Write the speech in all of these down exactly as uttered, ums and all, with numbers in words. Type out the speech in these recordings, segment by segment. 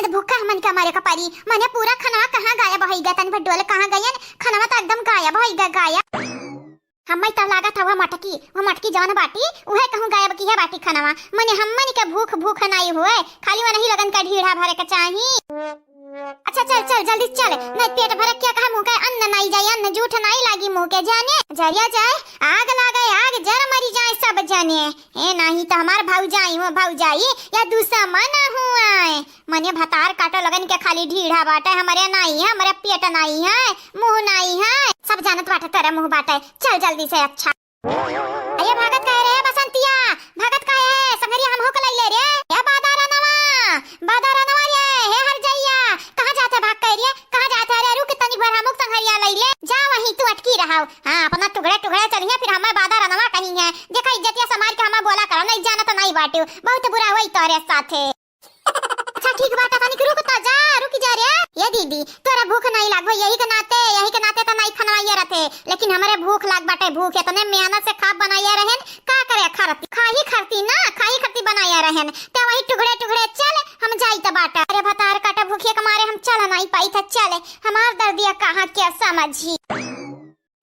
भूखा हमन का मारे का परी, मने पूरा खनवा कहाँ गायब होइ गए, तनी भर डोल कहाँ गयन, खनवा तो एकदम गायब होइ गए, गायब। हम्मे तो लागत है वह मटकी, वह मटकी जौन बाटी, उहे कहूँ गायब किहे बाटी खनवा। मने हमन के भूख, भूख नाई हुए, खाली वनही लोगन का ढीढ़ा भरे के चाही। अच्छा चल, चल, जल्दी चल, नहीं पेट भरे क्या कहा मुँह के अन्न नाई जाए, अन्न जूठ नाई लागी मुँह के जाने। जरिया जाए, आग लागे, आग जर मरी जाए सब जाने। ए नाही तो हमार भौजाई हो, भौजाई या दुश्मन हुआ। मने भतार काटो लोगन के खाली ढीढ़ा बाटे, हमरे नाई है, हमरे पेट नाई है, मुँह नाई है, सब जानत बाटे तोरे मुँह बाटे। चल जल्दी से, अच्छा। अरे भागत काहे रे बसंतिया, भागत काहे है? संघरिया हमहू के लइले रे। ए बादारनवा, बादारनवा रे, हे हरजइया, कहाँ जात है भाग के रे? कहाँ जात है रे? रुक तनी भर हमहू के संघरिया लइले। जा वहीं तू अटकी रहो। हाँ, अपना टुकड़े टुकड़े चलिहे, फिर हमें बादारनवा कहिहैं। देखा इज्जतिया संभार के हमें बोला करो, नहीं जाना तो नहीं बाटू, बहुत बुरा होई तोरे साथे। अच्छा ठीक बाटे, तनिक रुक तो जा, रुक जा रे। ये दीदी, तोरा भूख नहीं लागो, यही के नाते, यही के नाते तो नहीं खनवाइए रहते, लेकिन हमरे भूख लाग बाटे, भूख इतने मेहनत से खाब बनाइए रहेन, का करे खरती, खाही खरती ना, खाही खरती बनाइए रहेन, ते वही टुकड़े टुकड़े चल, हम जाई त बाटा। अरे भतार काटा भूखिया के मारे हम चल नहीं पाई था, चल, हमार दर्दिया कहाँ क्या समझी।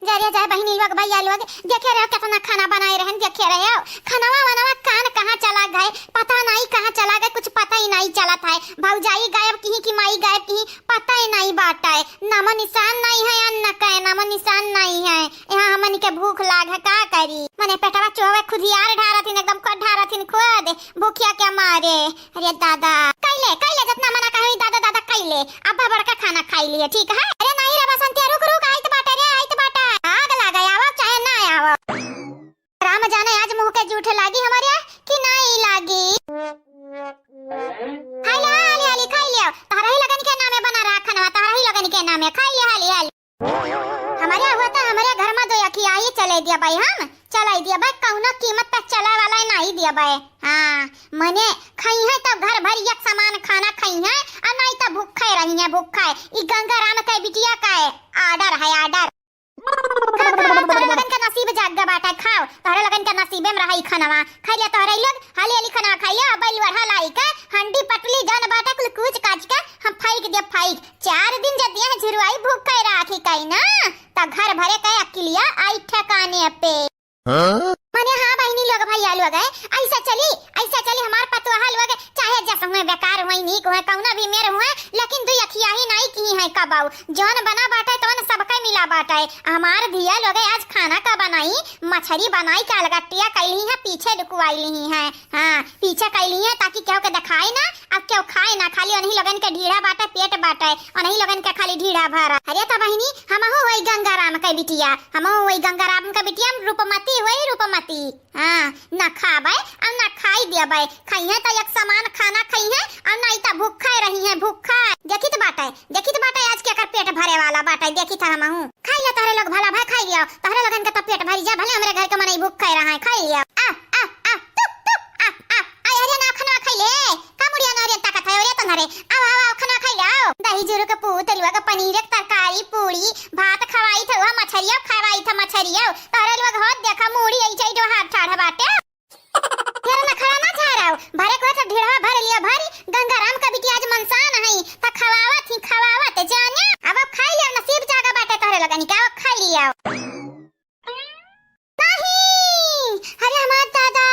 जा रे, जा बहिनी लोग, भैया लोग, देखे रहो कितना खाना बनाए रहन, देखे रहो। खनवा वनवा कान कहाँ चला गए, पता नहीं कहाँ चला गए, कुछ पता ही नहीं चलत है। भौजाई गायब किहीं कि माई गायब किहीं, पता ही नहीं बाटे। नामो निशान नहीं है, अन्न का नामो निशान नहीं है। यहाँ हमन के भूख लाग है, का करी? मने पेटवा चोवे खुदियार ढारथिन, एकदम खुद ढारथिन खुद, भूखिया के मारे। अरे दादा, कैले, कैले, जितना मना कहे दादा, दादा कैले। अब्बा बड़का खाना खाई लिए, ठीक है? अरे नहीं रे बसंतिया, रुक, रुक, आइत बाटे रे, आइत बाटे। आग लागे, आवो चाहे ना आवो। राम जाने आज मुँह के जूठ लागी हमरे कि नहीं लागी। खाई ले, हाली, हाली, खाई ले। तहरा ही लगन के नामे बना रहा खनवा, तहरा ही लगन के नामे। खाई ले, हाली, हाली। हमरे हुआ तो हमरे घर में दो अखियाही चले दिया भाई, हम चलाई दिया भाई, कौनो कीमत पे चले वाला ही नहीं दिया भाई। हाँ, मने खाई है तो घर भर एक समान खाना खाई है, और नहीं तो भूखे रही है, भूखे। ई गंगा राम के बिटिया का है, order है, order। खाओ, खाओ, तोहरे लोगन के नसीब जाग गए बाटे, खाओ, तोहरे लोगन के नसीबे में रहा ई खनवा। खाई लिया तोहरे लोग, हाली हाली खनवा खाई लिया, अब लोढ़ा लाई के हंडी पटली जौन बाटे कुल कूच काच के हम फेंक दिया फेंक। चार दिन जब दिया झुरवाई भूख के राखी कई ना, त घर भरे के अकिलिया आई ठिकाने पे। हाँ? मने हाँ बहिनी लोग, भैया लोग, ऐसा चली, ऐसा चली हमार पतोहा लोग, चाहे जस हुए, बेकार हुए, नीक हुए, कौना भी मेर हुए, लेकिन दुई अखिया ही नाई की है कबाऊ। जौन बना बाटे तौन सबके मिला बाटे। हमार धिया लोग आज खाना का बनाई, मछरी बनाई के अलगट्टिया कैली है, पीछे लुकवाई ली है। हाँ, पीछे कैली है ताकि केहू के देखाए ना, अब केहू खाए ना, खाली उन्हीं लोगन के ढीढ़ा बाटे, पेट बाटे, उन्हीं लोगन के खाली ढीढ़ा भरा। अरे तो बहिनी, हमहू वही गंगाराम के बिटिया, हमहू वही गंगाराम के बिटिया, हम रूपमती वही रूपमती। हाँ, ना खाबे, अब ना खाई देबे, खइहे तो एक समान खाना खइहे, और नहीं तो भूखे रही है, भूखे। देखित बाटे, देखित बाटे आज के एकर पेट भरे वाला बाटे, देखित है हमहू। खाई ले तोहरे लोग भला भाई, खाई लियो, तोहरे लोगन के तो पेट भरी जा, भले हमरे घर के मनई भूखे रहा है, खाई लियो। आ, आ, आ, टुक, टुक, आ, आ, आ, अरे ना खाना खाई ले, का मुड़िया ना रे ताकत है, अरे तन्हरे, आओ, आओ, आओ, खाना खाई ले, आओ। दही जुरु के पूत, लुआ के पनीर, एक तरकारी, पूरी, भात खवाई थे, वह मछरिया खवाई थे, मछरिया, तोहरे लोग होत देखा, मूड़ी ऐसे ही जो हाथ ठाढ़ बाटे। तेरा नखरा ना झाराओ, भरे को तो ढेरवा भर लिया भारी, गंगाराम का बिटिया आज मनसान है, त खवावत ही खवावत जाने। अब, अब खाई ले, नसीब जागा बाटे तोहरे लगन के, अब खाई लिया। नहीं, अरे हमार दादा,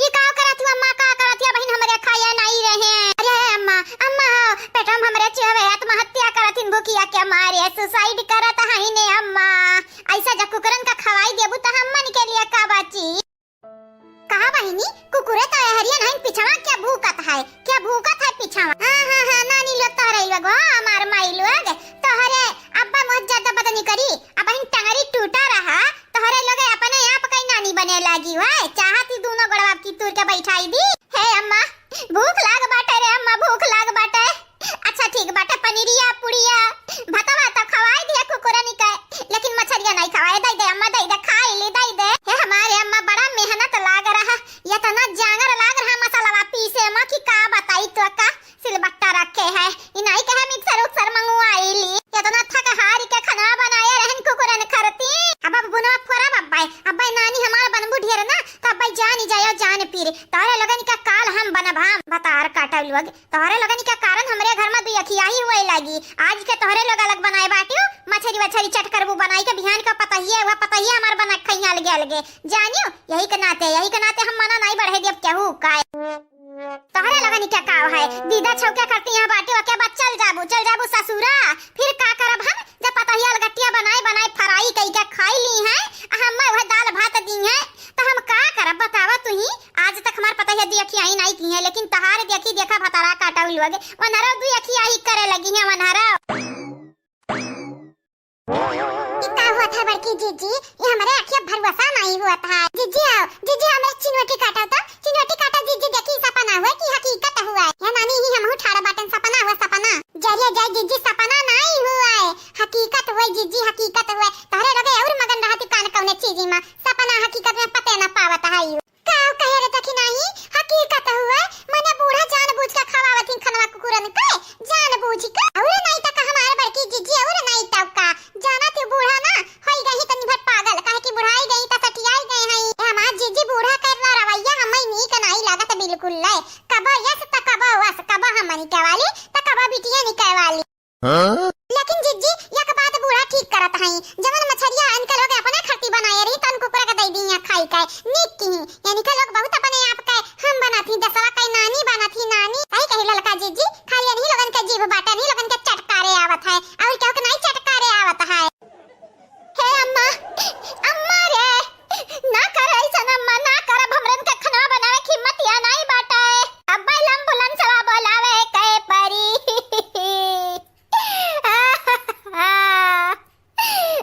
ये का करत हुआ अम्मा, का करत हुआ बहिन, हमरे खाया नहीं रहे। अरे अम्मा, अम्मा हो, पेटवा में हमरे चुहवे आत्महत्या करत हिन भूखिया के मारे, suicide करत हईन अम्मा। ऐसा जब कुकुरन का खवाई देबू त हमन के लिए का बाची? कहा बहिनी, कुकुरे तो एहरियन हईन, पिछवा क्या भूकत है, क्या भूकत है पिछवा? हाँ, हाँ, हाँ, नानी लोग तोहरे लोग, हाँ, हमार माई लोग, तोहरे अब्बा मुँह ज्यादा बदनी करी, अब बहिन टंगरी टूटा रहा, तोहरे लोग अपने आप कई नानी बने लागी, हुआ चाहत ही दोनों गोड़वा की तूर के बैठाई दी। हे अम्मा, भूख लाग बाटे रे अम्मा, भूख लाग बाटे। अच्छा ठीक बाटे, पनीरिया, पुड़िया, भतवा तो खवाई दिया कुकुरनी के, लेकिन मछरिया नहीं खवाए। दे दे अम्मा, दे दे, खाई ली, दे दे। हे हमारे अम्मा, बड़ा मेहनत लाग रहा, इतना जांगर लाग रहा मसाला पीसे में कि का बताई तो का सिलबट्टा रखे है, ई नहीं कहे मिक्सर उक्सर मंगवाई ली। इतना थक हार के खाना बनाए रहन कुकुरन खरती। अब अब बुनवा फोरा बब्बाई, अब्बाई नानी हमार बनबू ढेर ना, तो अब्बाई जानी जायो जान पीर। तोहरे लोगन का काल हम बनभाम। भतार लोग, तोहरे लोगन के कारण हमरे घर में दुई अखियाही हुए लागी। आज के तोहरे लोग अलग बनाए बाटियो, मछरी वछरी चट करबू बनाई के, बिहान के पतहिया, वह पतहिया हमार बना के खइया अलगे अलगे। जानियो, यही के नाते, यही के नाते हम मना नहीं बढ़े देब केहू का। तोहरे लोगन के का है, दीदा छौके करती यहाँ बाटियो, के बाद चल जाबू, चल जाबू ससुरा। फिर का करब हम, जब पतहिया अलगटिया बनाए बनाए फ्राई कई के खाई ली हैं, आ हम वह दाल भात दी हैं, तो हम का करब बतावा तुही। आज तक हमार पतहिया देखी आई नहीं की है, लेकिन तहार देखी देखा भतारा काटा हुआ लोग, वनहरो दुई अखियाही करे लगी है वनहरो। ई का हुआ था बड़की जीजी, ये हमरे अखिया भरोसा नहीं हुआ था। जीजी आओ, जीजी आओ, मेरे चिनवटी काटो तो, चिनवटी काटो जीजी, देखी सपना हुआ कि हकीकत हुआ है। या नानी ही हमहू ठाड़ा बाटन, सपना हुआ सपना। जरिया जाए जीजी, सपना नहीं हुआ है, हकीकत हुआ है जीजी, हकीकत हुआ है। तोहरे लगे और मगन रहती कान कौने चीजी मा, सपना हकीकत में पते न पावत है। काव कहे रे देखी नाही, हकीकत हुए, मने बूढ़ा जानबूझ के खवावत ही खनवा कुकुरन के, जानबूझ के। और नहीं त का हमार बड़की जीजी, और नहीं त का, जाना थी बूढ़ा ना, होई गई तनी भर पागल, काहे कि बुढ़ाई गई त सठियाई गए हैं। ए हमार जीजी बूढ़ा कर ला रवैया, हमें नीक नहीं लागत बिल्कुल ले। कबो यस त कबो वस, कबो हमनी के वाली, त कबो बिटिया निके वाली। हाँ? लेकिन जिज्जी, एक बात बूढ़ा ठीक करत हई, जवन मछरिया इनके लोग अपने खरती बनाए रही, तन कुकुरा के दे दी यहाँ खाई के, नीक की। इनके लोग बहुत अपने आप के हम बनत ही, दसवा के नानी बनत ही, नानी। सही कही ललका जिज्जी, खाली इन्हीं लोगन के जीभ बाटे, इन्हीं लोगन के चटकारे आवत है, और केहू के नहीं चटकारे आवत है। हे अम्मा, अम्मा रे, ना कर ऐसन अम्मा, ना करब, हमरन के खनवा बनावे के हिम्मत या नहीं बाटे। अब एम्बुलेंसवा बोलावे के परी।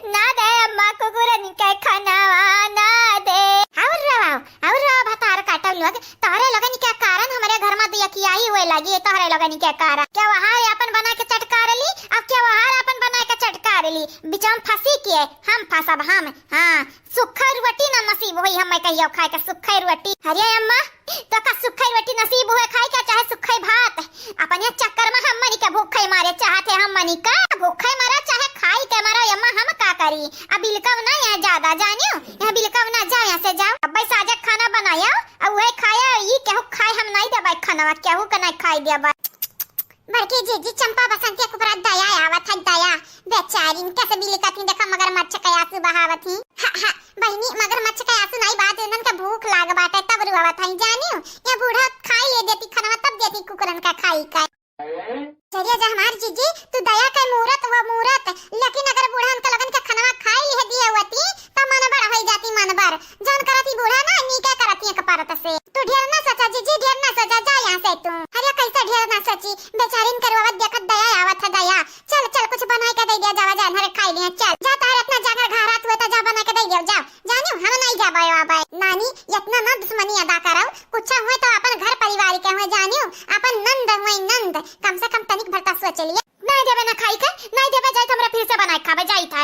ना दे अम्मा कुकुरन के खनवा, ना दे। और रवा, और रवा भतार काटल लोग, तोहरे लोगन के कारण हमरे घर में दुयखियाई हुए लगी, तोहरे लोगन के कारण। केवहार अपन बना के चटकार ली, अब केवहार अपन बना के चटकार ली, बिचम फंसी के हम फंसब हम। हाँ, सुखा रोटी ना नसीब होई हमें कहियो खाए के, सुखा रोटी। अरे अम्मा, तो का सुखा रोटी नसीब हुए खाए के, चाहे सुखा भात? अपने चक्कर में हमनी के भूखे मारे चाहत है, हमनी का भूखे मरा, चाहे खाई के मरा, अम्मा हम का करी? अब बिलकब ना यहाँ ज्यादा जानियो, यहाँ बिलकब ना जाओ, यहाँ से जाओ। अब भाई साजा खाना बनाया, अब वह खाया, ई केहू खाए हम नहीं देबै खाना, केहू के नहीं खाए देबै। बड़की जीजी, चंपा बसंती के ऊपर दया आवत है, दया। बेचारी इनके से बिलकत ही, देखा मगरमच्छ के आंसू बहावत ही। हा, हा, बहिनी, मगरमच्छ के आंसू नहीं, बात इनन के भूख लाग बाटे, तब रुआवत है, जानियो। ये बूढ़ा खाई ले देती खनवा, तब देती कुकुरन का खाई का। चलिए जा हमार जीजी, तू दया के मूरत हुआ मूरत, लेकिन अगर बूढ़ा उनके लोगन के खनवा खाई ले दिए होती, तब मनबड़ होई जाती मनबड़। जौन करत ही बूढ़ा ना, नीके करत ही एक परत से। तू ढेर ना सोचा जीजी, ढेर ना सोचा, जा यहाँ से तू। अरे कैसे ढेर ना सोची, बेचारिन के रोवत देखत दया आवत है, दया। चल, चल, कुछ बनाए के दे दिया जावा, जा, हरे खाई लिया, चल। जा, तार इतना जागर घारात हुए तो जा, बनाए के दे दिया, जा। जानियो, हम नहीं जाबे आबे। नानी, इतना ना दुश्मनी अदा करौ, कुछ हुए तो अपन घर परिवार के हुए, जानियो, अपन नंद हुए, नंद। कम से कम तनिक भर ता सोच लिए। नहीं देबे ना खाई के, नहीं देबे, जाए तो हमरा फिर से बनाए खाबे, जाई था।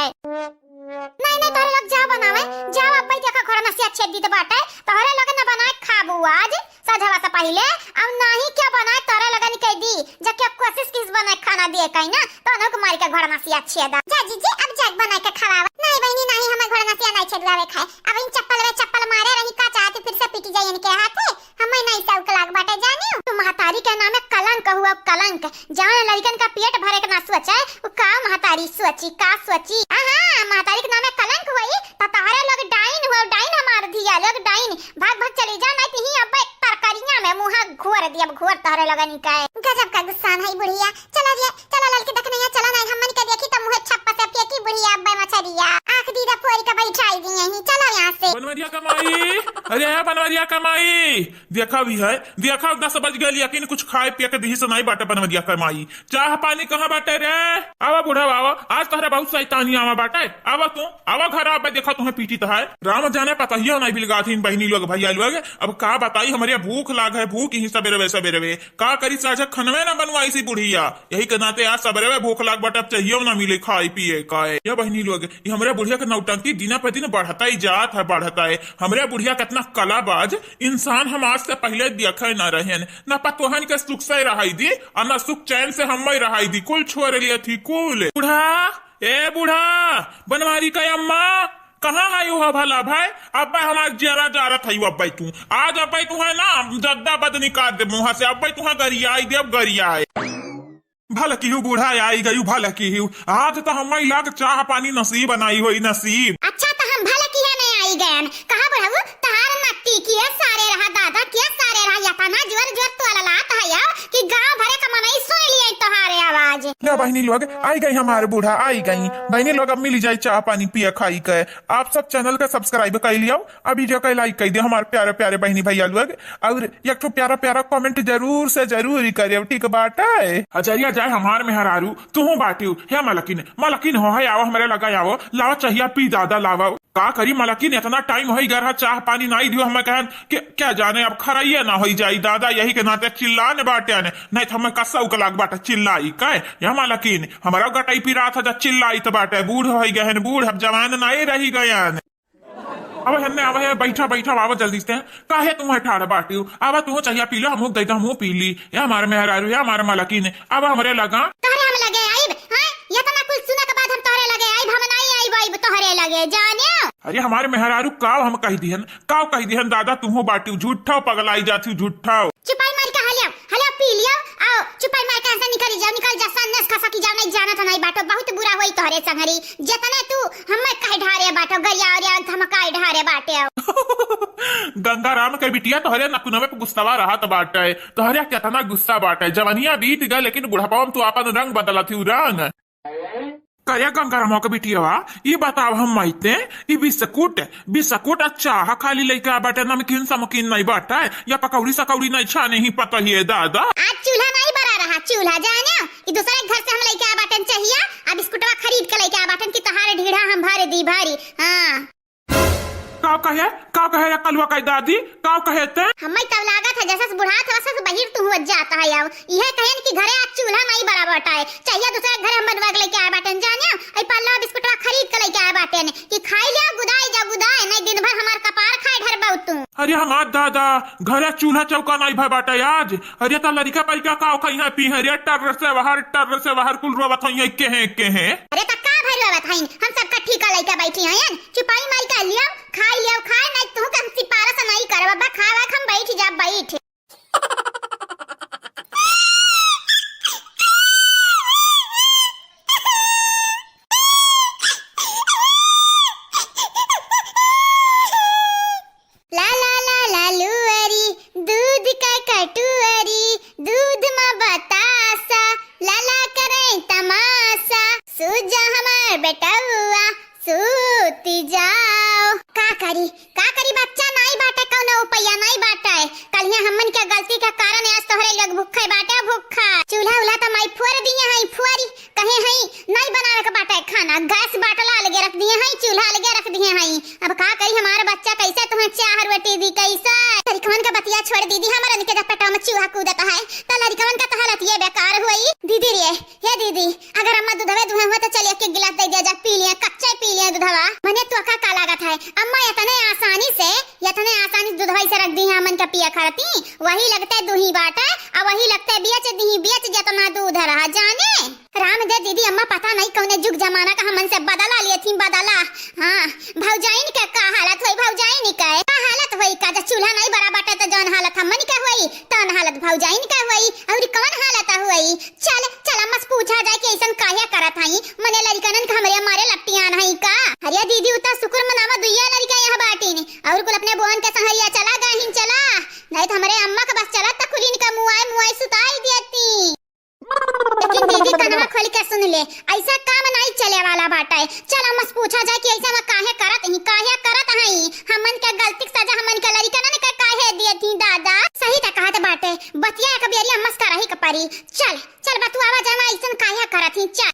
नहीं, नहीं, तोहरे लोग जाओ बनावे, जाओ, अब्बे देखा घोड़ा नसिया छेद दीत बाटे, तोहरे लोग न बनाए खाबू आज, सजवा से पहिले, अब नाही क्या बनाए तोहरे लोगन के दी, जब क्या कोशिश किस बनाए खाना दिए कहीं ना, तो उन्हों को मार के घोड़ा नसिया छेदा। जा जीजी, अब जाग बनाए के खवावा। नहीं बहिनी, नहीं, हमें घोड़ा नसिया नहीं छेदवावे खाए, अब इन चप्पल वे चप्पल मारे रही, का चाहती फिर से पिटी जाए इनके हाथे, हमें नहीं शौक लाग बाटे जानियो। तू महतारी के नामे कलंक हुआ, कलंक। जवन लड़कन का पेट भरे के ना सोचे, वो का महतारी सोची, का सोची? आहा, महतारी के नामे कलंक हुई, त तहरे लोग डाइन हुआ, डाइन हमार धिया लोग डाइन। भाग, भाग चली जा, नहीं तो ही अब तरकरिया में मुँहा घोर दिया, घोर तहरे लोगन का। गजब का गुस्सा है बुढ़िया। चला रे, चला ललकी दखनैया, चला नहीं, हमन के देखी त मुँहे छप्पा से फेंकी बुढ़िया अब्बे मछरिया। आँख दीदा फोड़ के बैठाई दी यहीं, चला यहाँ से। बनवरिया कमाई, अरे बनवरिया कमाई, देखा भी है, देखा दस बज गए, लेकिन कुछ खाए पिए के दिही से नहीं बाटे बनवरिया कमाई। चाह पानी कहाँ बाटे रे? आवा बुढ़ा आवा, आज तोहरा बहुत शैतानी आवा बाटे। आवा तू, आवा घर आवा, देखा तुम्हें पीटी तो है। राम जाने पतहिया नहीं बिलगाथिन बहिनी लोग भैया लोग। अब का बताई, हमरे भूख लाग है, भूख ही सबेरवे सबेरवे। का करी, साझा खनवे ना बनवाई सी बुढ़िया, यही के नाते आज सबेरवे भूख लाग बाटे, अब चाहिए ना मिले खाए पिए का। ये बहिनी लोग, ये हमरे बुढ़िया के नौटंकी दिना पे दिन बढ़ता ही जात है, बढ़ता है। हमरे बुढ़िया कितना कलाबाज इंसान हम आज से पहिले देखे ना रहेन। ना पतोहन के सुख से रहाई दी, और ना सुख चैन से हम रहाई दी। कुल छोड़ लिया थी, कुल। बूढ़ा, ए बूढ़ा, बनवारी का अम्मा, कहाँ है यू भला भाई? अब्बे हमार जियरा जारत है अब्बे तू। आज अब्बे तू है ना, जद्दा बद निकाल दे मुँह से, अब्बे तू है गरियाई देब गरियाई। भला किहू बूढ़ा आई गयू, भला किहू। आज तो हमारी लाग चाह पानी नसीब नाई होई नसीब। अच्छा तो हम भला किहे नहीं आई गयन। कहा बुढ़ऊ, तहार नट्टी किए सारे रहा दादा, किए सारे रहा, यतना जोर जोर तोललात है यार कि गाँव भरे का मनई सुन लिए तोहारे आवाज। ले बहिनी लोग, आई गई हमारे बूढ़ा, आई गई। बहिनी लोग, अब मिली जाई चाह पानी पिए खाई के। आप सब channel का subscribe कर लियो, अभी जो के like कर दियो हमारे प्यारे प्यारे बहिनी भैया लोग। और एक ठो प्यारा प्यारा comment जरूर से जरूर ही करियो, ठीक बाटे? अजरिया जाए हमार मेहरारू, तुहू बाटियो, हे मलकिन, मलकिन हो, है, आओ हमरे लगा आओ, लाओ चहिया पी दादा, लाओ। का करी मलकिन, इतना time होई गया रहा, चाह पानी नाई दियो, हमें कहन कि क्या जाने अब खरइये ना होई जाई दादा, यही के नाते चिल्लान बाटे ने, नहीं तो हमें कस्सा उकलाग बाटे चिल्लाई, कहे, हे मलकिन, हमारा गटई पिरात है जब चिल्लाई तो बाटे, बूढ़ होई गए हैं, बूढ़, अब जवान नाई रही गए हैं। अब हन्ने आवा है, बैठा, बैठा, आवा जल्दी से। काहे तुम है ठाड़ बाटियो? आवा तुम चहिया पी लो, हमहू दे दो, हमहू पी ली। या हमार मेहरारू, या हमार मलकिन, आवा हमरे लगा। तोहरे हम लगे आइब, हाँ? यतना कुल सुना के बाद हम तोहरे लगे आइब, हम नहीं आइब, आइब तोहरे लगे, जाने? अरे हमार मेहरारू, काव हम कह दिहन, काव कह दिहन दादा, तुम बाटियो, झूठा पगलाई जाती, झूठा। चुपाई मार के हलियाओ, हलियाओ पी लियो, आओ, चुपाई मार के ऐसे निकल जाओ, निकल जा, सन्नेस खसा की जाओ, नहीं जाना तो नहीं बाटो, बहुत बुरा होई तोहरे संगरी, जतने तू हमें कहे ढारे बाटो, गरिया और यार धमकाए ढारे बाटे। गंगाराम के बिटिया तोहरे नकुनवे पे गुस्सावा रहत बाटे, तोहरे केतना गुस्सा बाटे, जवनिया बीत गए लेकिन बुढ़ापा में तू अपन रंग बदलत ही रंग। करे गंगाराम के बिटिया, ई बताओ हम माइते, ई बिस्कुट, बिस्कुट आ चाह खाली लेके आ बाटे, नमकीन समकीन नहीं बाटे, या पकौड़ी सकौड़ी नहीं छाने ही पता ही है दादा। आज चूल्हा नहीं बरा रहा, चूल्हा जाने, ई दूसरे घर से हम लेके आ बाटन चाहिया, आ बिस्कुटवा खरीद के लेके आ बाटन कि तहारे ढीढ़ा हम भर दी भारी। हाँ। का कहे, का कहे रे कलुआ कई दादी, का कहे ते? हम्मे तब लागत है जैसे बुढ़ात है वैसे बहिर तू हुआ जाता है। अब इहे कहेन कि घरे आज चूल्हा नहीं बरा बाटे, चाहिया दूसरे घर हम बनवा के लेके आए बाटन जाने, आई पल्ला बिस्कुटवा खरीद के लेके आए बाटन कि खाई ले, गुदाई जा गुदाए, नहीं दिन भर हमार कपार खाए ढरबाऊ तू। अरे हमार दादा, घरे चूल्हा चौका नहीं भय बाटे आज। अरे त लड़का परिका का खइहे पीहे रे, टर्र से बाहर, टर्र से बाहर कुल रोवत हइहे केहे केहे। अरे त का भय रोवत हइन, हम सब का ठीका लइका बैठी हयन, चुपाई माई का लियो, खाई लियो, खाए नहीं तू के हम सिपारस नहीं करब, अब्बा खाए वाए हम बैठ जा बैठ। ला ला ला ला लुअरी, दूध का कटुअरी, दूध मा बतासा, लाला करे तमासा, सूजा हमार बेटउआ, सूती जाओ। का करी, का करी, बच्चा नाई बाटे, कौनो उपैया नाई बाटे। कलिया हमन के गलती के कारण आज तोहरे लोग भूखे बाटे, भूखा। चूल्हा उल्हा त माई फोर दिए हई, फोरी। कहे हई, नहीं बनावे के बाटे खाना, गैस बाटला अलगे रख दिए हई, चूल्हा अलगे रख दिए हई। अब का करी, हमार बच्चा कैसे तुम्हें चाह रोटी दी, कैसे? लड़िकवन के बतिया छोड़ दीदी, हमरन के जब पेटवा में चूहा कूदत है, त लड़िकवन का तो हालत ये बेकार हुई। दीदी रे, हे दीदी, अगर अम्मा दूधवे दुहे हुए तो चलिए एक गिलास दे दिया जा, पी लिए, कच्चे पी लिए दूधवा। मने तो का, का लागत है, अम्मा इतने आसानी से, इतने आसानी से दूधवा से रख दी है हमन के पिए खाती, वही लगते दुही बाटे, आ वही लगते बेच दी, बेच जितना दूध रहा जाने। राम दे दीदी, अम्मा पता नहीं कौने जुग जमाना का हमन से बदला लिए थी, बदला। हाँ, भौजाइन के का हालत होई, भौजाइन के का हालत होई, का जब चूल्हा नहीं बरा बाटे तो जौन हालत हमन के होई, तौन हालत भौजाइन के होई, और कौन हालत होई? चल, चल अम्मा से पूछा जाए कि ऐसन काहे करत हई, मने लड़िकनन के हमरे मारे लपटियान हई का? अरे दीदी, उ त शुक्र मनावा दुइया लड़िका यहाँ बाटिन, और कुल अपने बोहन के संहरिया चला गहिन चला, नहीं तो हमरे अम्मा के बस चलत त कुलिन का मुआई मुआई सुताई देती। लेकिन दीदी, कनवा खोल के सुन ले, ऐसा काम नहीं चले वाला बाटे। चल, हम बस पूछा जाए कि ऐसा में काहे करत ही, काहे करत हई? हमन के गलती के सजा हमन के लड़िकनन के काहे दिए थी दादा? सही त कहत बाटे, बतिया एक बेरी हम बस करही के परी। चल, चल बतुआवा जाए, ऐसन काहे करत ही? चल,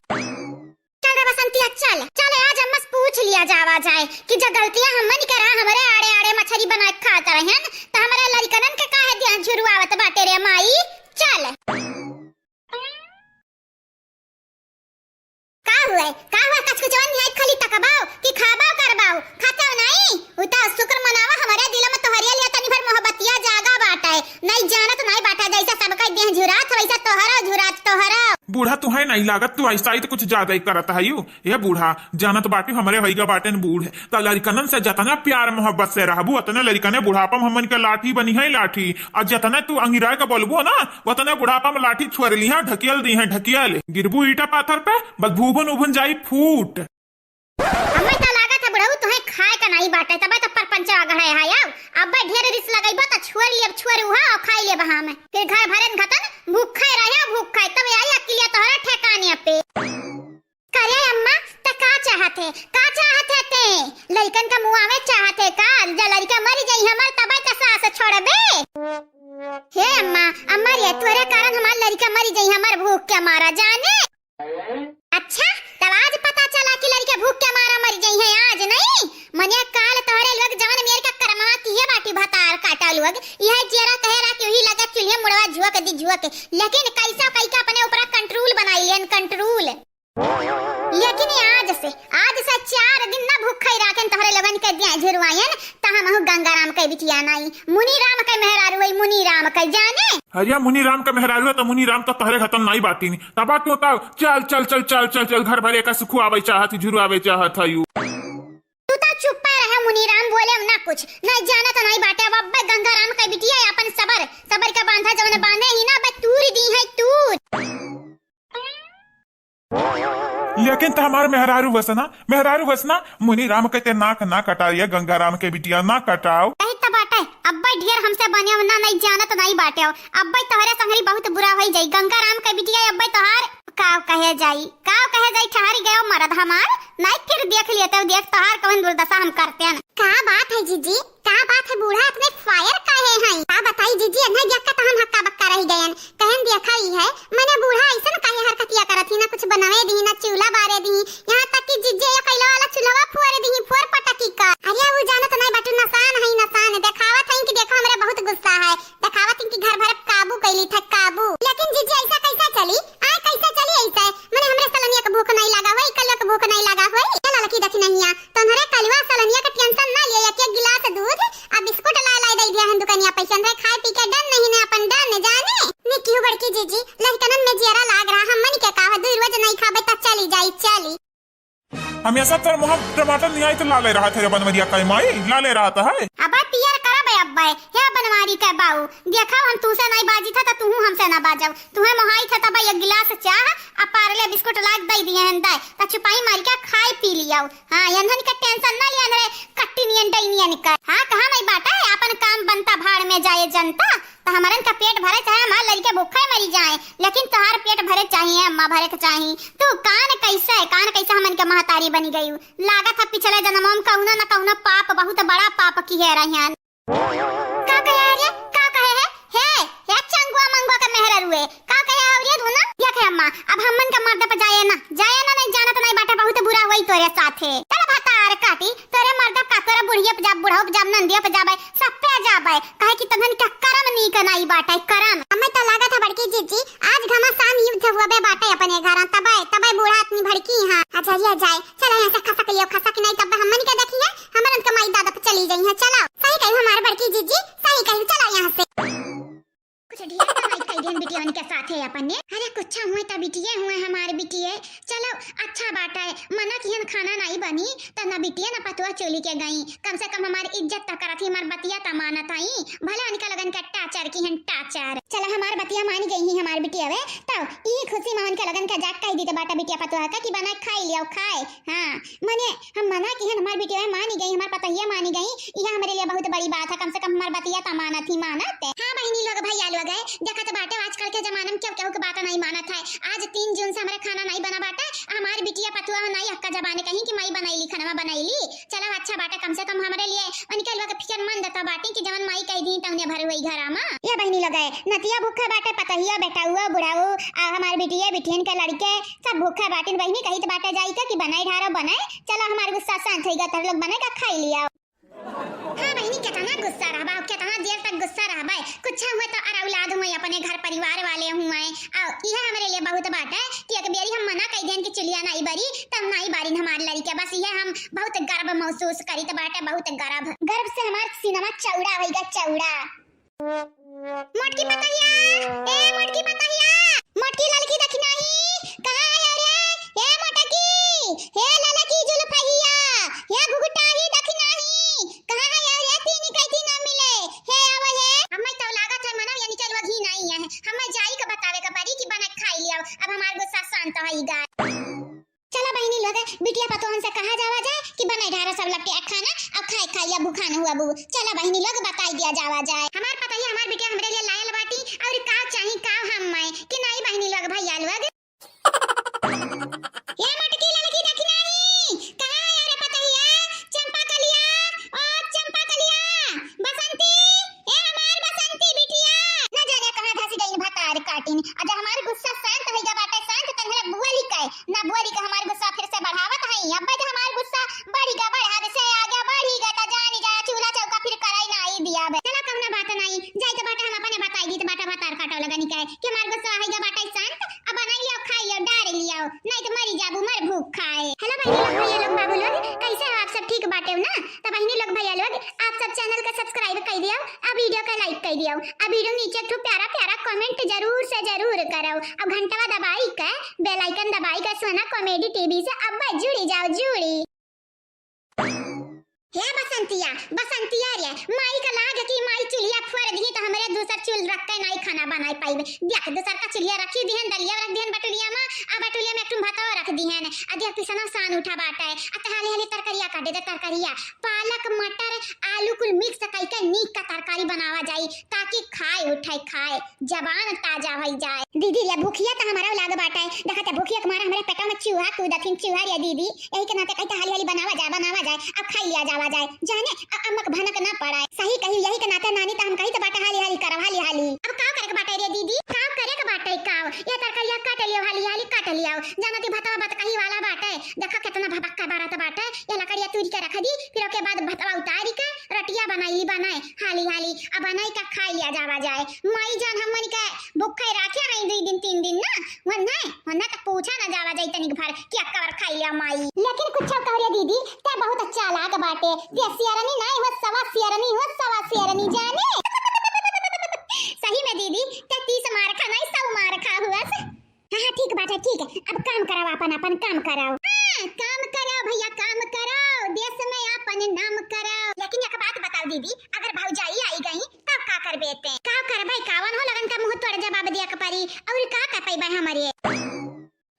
चल रे बसंतिया, चल, चल, आज हम बस पूछ लिया जावा जाए कि जो गलतियां हमन के रहा, हमरे आड़े आड़े मछरी बना के खात रहन, त हमरे लड़िकनन के काहे दिया झुरवावत बाटे रे माई? चल। का हुए? का हुए? कचकचवन निहाई खाली तकबाओ कि खाबाओ करबाओ? खाते हो नहीं? उ तो शुक्र मनावा, हमरे दिल में तोहरिया लिया तनी भर मोहब्बतिया जागा बाटे। नहीं जानत नहीं बाटा, जैसे सबका देह झुरात हो, वैसे तोहरो झुरात, तोहरो। बूढ़ा तुहैं नाहीं लागत, तू ऐसा ही तो कुछ ज्यादा ही करत हयू। ए बूढ़ा, जानत बाटू हमरे भइया बाटेन बूढ़, त लड़िकनन से जतना प्यार मोहब्बत से रहबू, ओतने लड़िकने बुढ़ापा में हमन के लाठी बनिहैं लाठी, अउर जतने तू अंगिरा के बोलबू ना, ओतने बुढ़ापा में लाठी छोर लिहैं, ढकियल दिहैं ढकियल, गिरबू ईटा पाथर पे, बस भूभुन उभुन जाई फूट। हमें त लागत है बुढ़ऊ तुहैं खाए का नाहीं बाटे, तबे त परपंचवा गढ़े है आउ। अब्बै ढेर रिस लगइबो त छोर लेब, छोर उहा अउर खाई लेब हम। फिर घर भरेन घतन भूखे रहे, भूखे, तब आई अकिलिया तोहरे ठेकाने पे। करे अम्मा, त का चाहत है, का चाहत है ते? लड़िकन का मुआवे चाहत है का? जा लड़िका मरि जाई हमर तबे त सास छोड़बे? हे अम्मा, अम्मा रे, तोरे कारण हमार लड़िका मरि जाई हमर भूख के मारा जाने। अच्छा, तब आज पता चला कि लड़िका भूख के मारा मरि जाई हैं, आज नहीं? मने काल तोहरे लोग जवन मेर का करमवा किहे बाटी भतार काटा लोग, इहे जियरा कहे रहा कि वही लगे चूल्हे मुड़वा झुक दी झुक, लेकिन कैसा कई का अपने ऊपर control बनाई लेन, control। लेकिन आज से, आज से चार दिन ना भूखे राखेन तोहरे लोगन के दिया झुरवाएन, त हमहू गंगाराम के बिटिया नाई, मुनीराम के मेहरारू है, मुनीराम के जाने। अरे मुनीराम के मेहरारू है त मुनीराम त तोहरे घतन नाई बाटी नी। तबा क्यों तब चल, चल, चल, घर भरे का सुखुआवे चाहत ही, झुरवावे चाहत है यू। तू त चुप्पा रहे मुनीराम, बोले ना कुछ, नाई जानत नाई बाटे। अब अब्बे गंगाराम के बिटिया अपन सबर, सबर का बांधा जवन बांधे ही ना, अब्बे तूर दी है तूर। लेकिन त हमार मेहरारू वसना, मेहरारू वसना, मुनीराम के ते नाक ना कटाइए, गंगाराम के बिटिया ना कटाओ। कही त बाटे, अब्बे ढेर हमसे बने ना, नहीं जानत नहीं बाटे। अब्बे तोहरे संगरी बहुत बुरा होई जाई, गंगाराम के बिटिया अब्बे तोहार काव कहे जाई, काव कहे जाई, ठहरी गयो मरद हमार, नहीं फिर देख लिए तब देख तोहार कौन दुर्दशा हम करते हैं। का बात है जीजी, का बात है, बूढ़ा इतने fire काहे हैं? का बताई जीजी, इन्हें देख के तो हम हक्का बक्का रह गयन। कहन देखा ही है, मने बूढ़ा ऐसन काहे हरकतिया करत ही, ना कुछ बनावे दी, ना चूल्हा बारे दी, यहाँ तक कि जीजी ये कैला वाला चूल्हा फोड़ दी, फोड़ पटकी का। अरे वो जानत नहीं बटू, नसान है, नसान, देखावत है कि देखो हमरे बहुत गुस्सा है, देखावत है कि घर भर काबू कैली था, काबू। लेकिन जीजी ऐसा कैसा चली? आ कैसे चली ऐसे? मने हमरे सलनिया के भूख नहीं लगा होई, कलिया के भूख नहीं लगा होई। ए ललकी दखिनहिया, तोहरे कलुआ सलनिया के tension ना लिए, एक एक गिलास दूध आ बिस्कुट ला लाई दे दिया हन दुकानिया पे, हमरे खाए पी के डन नहीं ने अपन डन जाने। ने क्यों बड़की जीजी, लड़कनन में जियरा लाग रहा, हमन के का है, दुई रोज नहीं खाबे त चली जाई, चली। हमेशा तोर मुँह टमाटर नियाई तो लाले रहत है, बनवरिया कई माई, लाले रहत है। अबे पियर करबे अब्बे, हे बनवारी के बाऊ, देखा हम तूसे नहीं बाजी था तो तू हमसे ना बाजाऊ। तुहे मोहाई था तब एक गिलास चाह आ पार्ले बिस्कुट लाग दई दिए हन दाई, त छुपाई मारी के खाई पी लियाऊ। हाँ, यंधन के tension ना लिया रे, कट्टी नियन डई नियन कर। हाँ, कहा नहीं बाटा है, अपन काम बनता भाड़ में जाए जनता। त हमरन का पेट भरे चाहे हमार लड़के भूखे मरी जाए, लेकिन तोहार पेट भरे चाहिए अम्मा, भरे के चाहिए। तू कान कैसे, कान कैसे हमन के महतारी बनी गई? लागत है पिछले जन्मों में कौनो न कौनो पाप, बहुत बड़ा पाप किहे रहन। का कहे रे? का कहे है? हे, हे चंगुआ मंगुआ के मेहररुए, का कहे हो रे धुना? देख रे अम्मा, अब हमन के मर्द पे जाए ना, जाए ना, नहीं जानत नहीं बाटे, बहुत बुरा होई तोरे साथे। चल भतार काटी, तोरे मर्द का, तोरे बुढ़िया पे जाब, बुढ़ऊ पे जाब, नंदिया पे जाबे, सब पे जाबे, काहे कि तन्हन के करम नीक नाई बाटे, करम। हमें तो लागत है बड़की जीजी, आज घमासान युद्ध हुआ बे बाटे अपने घर, तबे, तबे बूढ़ा इतनी भड़की हाँ। अच्छा, ये जाए, चलो यहाँ से खसक लियो, खसक नहीं तब हमन के देखिए, हमरन के माई दादा पे चली जाई है, चलो। सही कही हमार बड़की जीजी, सही कही, चलो यहाँ से। कुछ ढेर कमाई कई दिन बिटियन के साथे अपन ने। अरे कुछ हुए त बिटिये हुए हमार बिटिये। चलो अच्छा बाटे, मना किहन खाना नाई बनी, त न बिटिये न पतुआ चोली के गई। कम से कम हमार इज्जत त करत ही, हमार बतिया त मानत हई। भले उनके लगन के टाचर किहन टाचर। चलो हमार बतिया मान गई ही हमार बिटिया वे, तब ई खुशी में उनके लगन के जाके कह दी त बाटा बिटिया पतुआ का कि बना खाई लियो, खाए। हाँ, मने हम मना किहन, हमार बिटिया मानी गई, हमार पतोहिया मानी गई, यह हमरे लिए बहुत बड़ी बात है। कम से कम हमार बतिया त मानत ही मानत। हाँ बहिनी लोग, भैया लोग है, देखत बाटे आजकल के जमाना में केहू केहू के बात नहीं मानत है। आज तीन जून से हमरे खाना नहीं बना बाटे, हमार बिटिया पतुआ हो नहीं हक्का जबाने कहीं कि माई बनैली, खाना बनैली। चलो अच्छा बाटे, कम से कम हमरे लिए उनके लोग फिक्रमंद त बाटी कि जवन माई कह दी तौने भर हुई घरा में। ये बहिनी लोग है, नतिया भूखा बाटे, पतोहिया, बेटाउआ, बुढ़ाऊ, आ हमार बिटिया, बिटियन के लड़के, सब भूखा बाटिन बहिनी, कहित बाटे जाई के कि बनाई ढारो बनाई। चलो हमार गुस्सा शांत होई गा, तोहर लोग बनाई का खाई लिया। हाँ बहिनी, केतना गुस्सा रहबा, केतना देर तक गुस्सा रहबा? कुछ हुए तो अर औलाद हुए, अपने घर परिवार वाले हुए। आ इहे हमरे लिए बहुत बात है कि एक बेरी हम मना कई देन कि चुलिया नाई बरी, तब नाई बारिन हमार लड़के। बस इहे हम बहुत गर्व महसूस करित बाटे, बहुत गर्व। गर्व से हमार सीनवा चौड़ा होई गा, चौड़ा। मोटकी पतोहिया, ए मोटकी पतोहिया, मोटकी ललकी देखी नाही। हमें जाई के बतावे के पड़ी कि बना खाई लियाओ, अब हमार गुस्सा शांत होई गा। चला बहिनी लोग, बिटिया पतोहन से कहा जावा जाए कि बनाई ढारा सब लट्टे खाना, अब खाए खाइया भूखान हुआ बू। चला बहिनी लोग, बताई दिया जावा जाए। हमार पतोहिया, हमार बिटिया हमरे लिए लायल बाटी, और का चाही का हम मैं कि नहीं बहिनी लोग, भैया लोग। ए मटकी ललकी देखी नाही, कहाँ है रे पतोहिया? चंपा कलिया, ओ चंपा कलिया, बसंती, ए हमार बसंती बिटिया। न जाने कहाँ धसी गई भतार काटिन। अजा हमार गुस्सा शांत होइगा बाटे, शांत तनहरा बोली के, ना बोली के हमार गुस्सा फिर से बढ़ावत हई। अब जे हमार गुस्सा बढ़ी गा, बढ़ावे से आगे बढ़ी गा, त जानी जाए चूल्हा चौका फिर कराई नाही दियाबे। चला कौनो बात नाही, जाइत बाटे हम अपने बताई दीत बाटे भतार काटो लगनी के कि हमार गुस्सा होइगा बाटे शांत, अब बनाई लियाओ, खाई लियाओ, डार लियाओ, नहीं तो मरी जाबू मर भूख खाए। Hello बहिनी लोग, भैया लोग, बाबू लोग, कैसे हो आप सब? ठीक बाटे हो ना? तो बहिनी लोग, भैया लोग, आप सब channel का subscribe कर दियो, आ video का like कर दियो, आ video नीचे एक ठो प्यारा प्यारा comment जरूर से जरूर करो, और घंटवा दबाई के, bell icon दबाई के सोना comedy TV से अब जुड़ी जाओ, जुड़ी। हे बसंतिया, बसंतिया रे, माई का लाग कि माई चुलिया फोड़ दिही तो हमरे दूसर चूल रख के नाई खाना बनाई पाइबे। देख, दूसर का चुलिया रखी दिहन, दलिया रख दिहन बटुलिया में, आ बटुलिया में एक ठुम भातवा रख दिहन। आ देख, पिसना सान उठा बाटे। आ ते हाली हाली तरकारिया काटे दे, तरकारिया। पालक, मटर, आलू कुल mix कई के नीक का तरकारी बनावा जाई, ताकि खाए उठे, खाए। जबान ताजा होई जाए। दीदी, ले भूखिया त हमरा लाग बाटे। देखा त भूखिया के मारे हमरे पेटा में चूहा कूदत हिन, चूहा रे दीदी। यही के नाते कही त हाली हाली बनावा जाए, बनावा जाए, अब खाई लिया जावा जाए। जाने, अ-, अम्मा के भनक ना पड़ाए। सही कही, यही के नाते नानी त हम कही त बाटे हाली हाली करब, हाली हाली। अब का करे के बाटे रे दीदी? का करे के बाटे का? ये तरकारिया काट लियो, हाली हाली काट लियो। जाना ती भतवा बतकही वाला बाटे। देखा कितना भबक्का बरत बाटे। ये लकड़िया तूर के रख दी, फिर ओके बाद भतवा उतारी के रोटिया बनाई बनाए, हाली हाली। अब बनाई के खाई लिया जावा जाए। माई जान हमन के भूखे राखे हई दुई दिन, तीन दिन ना, वन्ने, वन्ने त पूछा ना जावा जाई तनिक भर कि अक्का बार खाई लिया माई। लेकिन कुछ कह रे दीदी, ते बहुत चालाक बाटे, ते सियरनी नाई हो, सवा सियरनी हो, सवा सियरनी जाने। सही में दीदी, ते तीस मार खा नाई, सौ मार खा हुआ से। हाँ, हाँ, ठीक बाटे, ठीक है। अब काम कराओ, अपन, अपन काम कराओ। हाँ, काम कराओ भैया, काम कराओ, देश में अपन नाम कराओ। लेकिन एक बात बताओ दीदी, अगर भौजाई आई गई, तब का करबे ते? का करबे, कावन हो लगन का मुँह तोड़ जवाब दिया के परी, और का कर पैबे हमरे?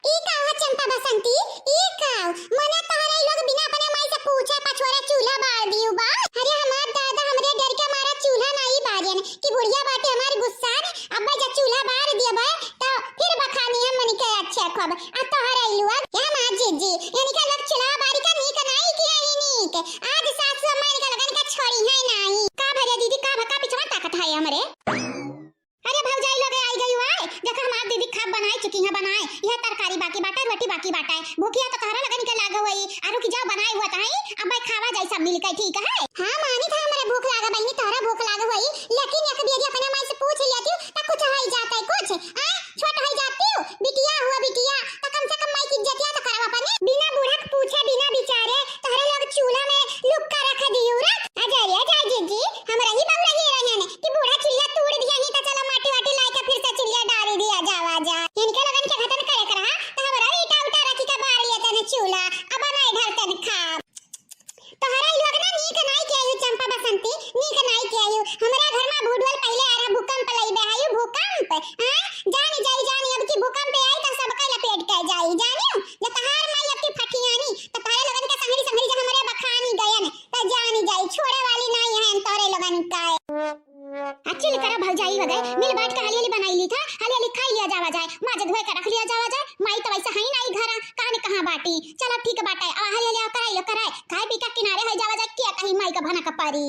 ई का हो चंपा बसंती, ई का? मने तोहरे लोग बिना अपने माई से पूछे पछोरे चूल्हा बार दियो बा? अरे हमार दादा हमरे डर के मारा चूल्हा नाई बारेन कि बुढ़िया बाटे हमार गुस्सा, अब जब चूल्हा बार दिया बा, तो फिर बखानी हमनी के अच्छे खूब। आ तोहरे लोग, ए हमार जीजी, इनका लोग चूल्हा बारी का नीक नाई किया ही नीक। आज सासू अम्मा इनका लगन का छोड़ी है नाई। का भैया दीदी, का भका पिछवा ताकत है हमरे? अरे भौजाई लोग आई गई हुआ है, देखा हमार दीदी खाब बनाई चुकी है, बनाए। यह तरकारी बाकी बाटा, रोटी बाकी बाटा है। भूखिया तो तोहरा लगन के लाग हुई, आरू की जाओ बनाए हुआ ताई, अब भाई खावा जाई सब मिल के, ठीक है? हाँ मानी था हमरे भूख लाग बहिनी, तोहरा भूख लाग हुई, लेकिन एक बेरी अपने माई से पूछ लिया तू, तो कुछ हो ही जाता है कुछ। आ? छोट हो जाती हो, बिटिया हुआ बिटिया, तो कम से कम माई की इज्जतिया तो करब अपने। बिना बूढ़ा के पूछे, बिना विचारे, तोहरे लोग चूल्हा में लुक्का रख दियो रे। अजय, अजय जीजी, हमरा ही बाबू रही रहन कि बूढ़ा चुल्ला तोड़ दिया ही, तो चलो माटी वाटी लाई के फिर से चुल्ला डाल दिया जावा जा। इनके लोगन के खतन करे के रहा, तो हमरा ईटा उटा रखी के बार लिया तने चूल्हा, अब नहीं ढलतन खा। तोहरा ई लोग ना नीक नाई के आयु चंपा बसंती, नीक नाई के आयु। हमरा घर में भूडवल पहले आ रहा भूकंप लइबे आयु भूकंप। हाँ? जानी जाई जानी अब की भूकंप आई तो सबका लपेट के जाई। जानियो? ये तहार माई अब की फटियानी, तो तोहरे लोगन के संगरी संगरी जो हमरे बखानी गयन, तो जानी जाई छोड़े वाली नाई है तोहरे लोगन का। आ चिल करा भौजाई हो गए, मिल बैठ के हाली हाली बनाई ली था, हाली हाली खाई लिया जावा जाए, माजे धोए के रख लिया जावा जाए, माई तो वैसे है नाई घरा, कहाँ ने कहाँ बाटी। चलो ठीक बाटे, अब हाली हाली आओ कराई लो कराए, खाए पी के किनारे हो जावा जाए, क्या कहीं माई का भनक परी।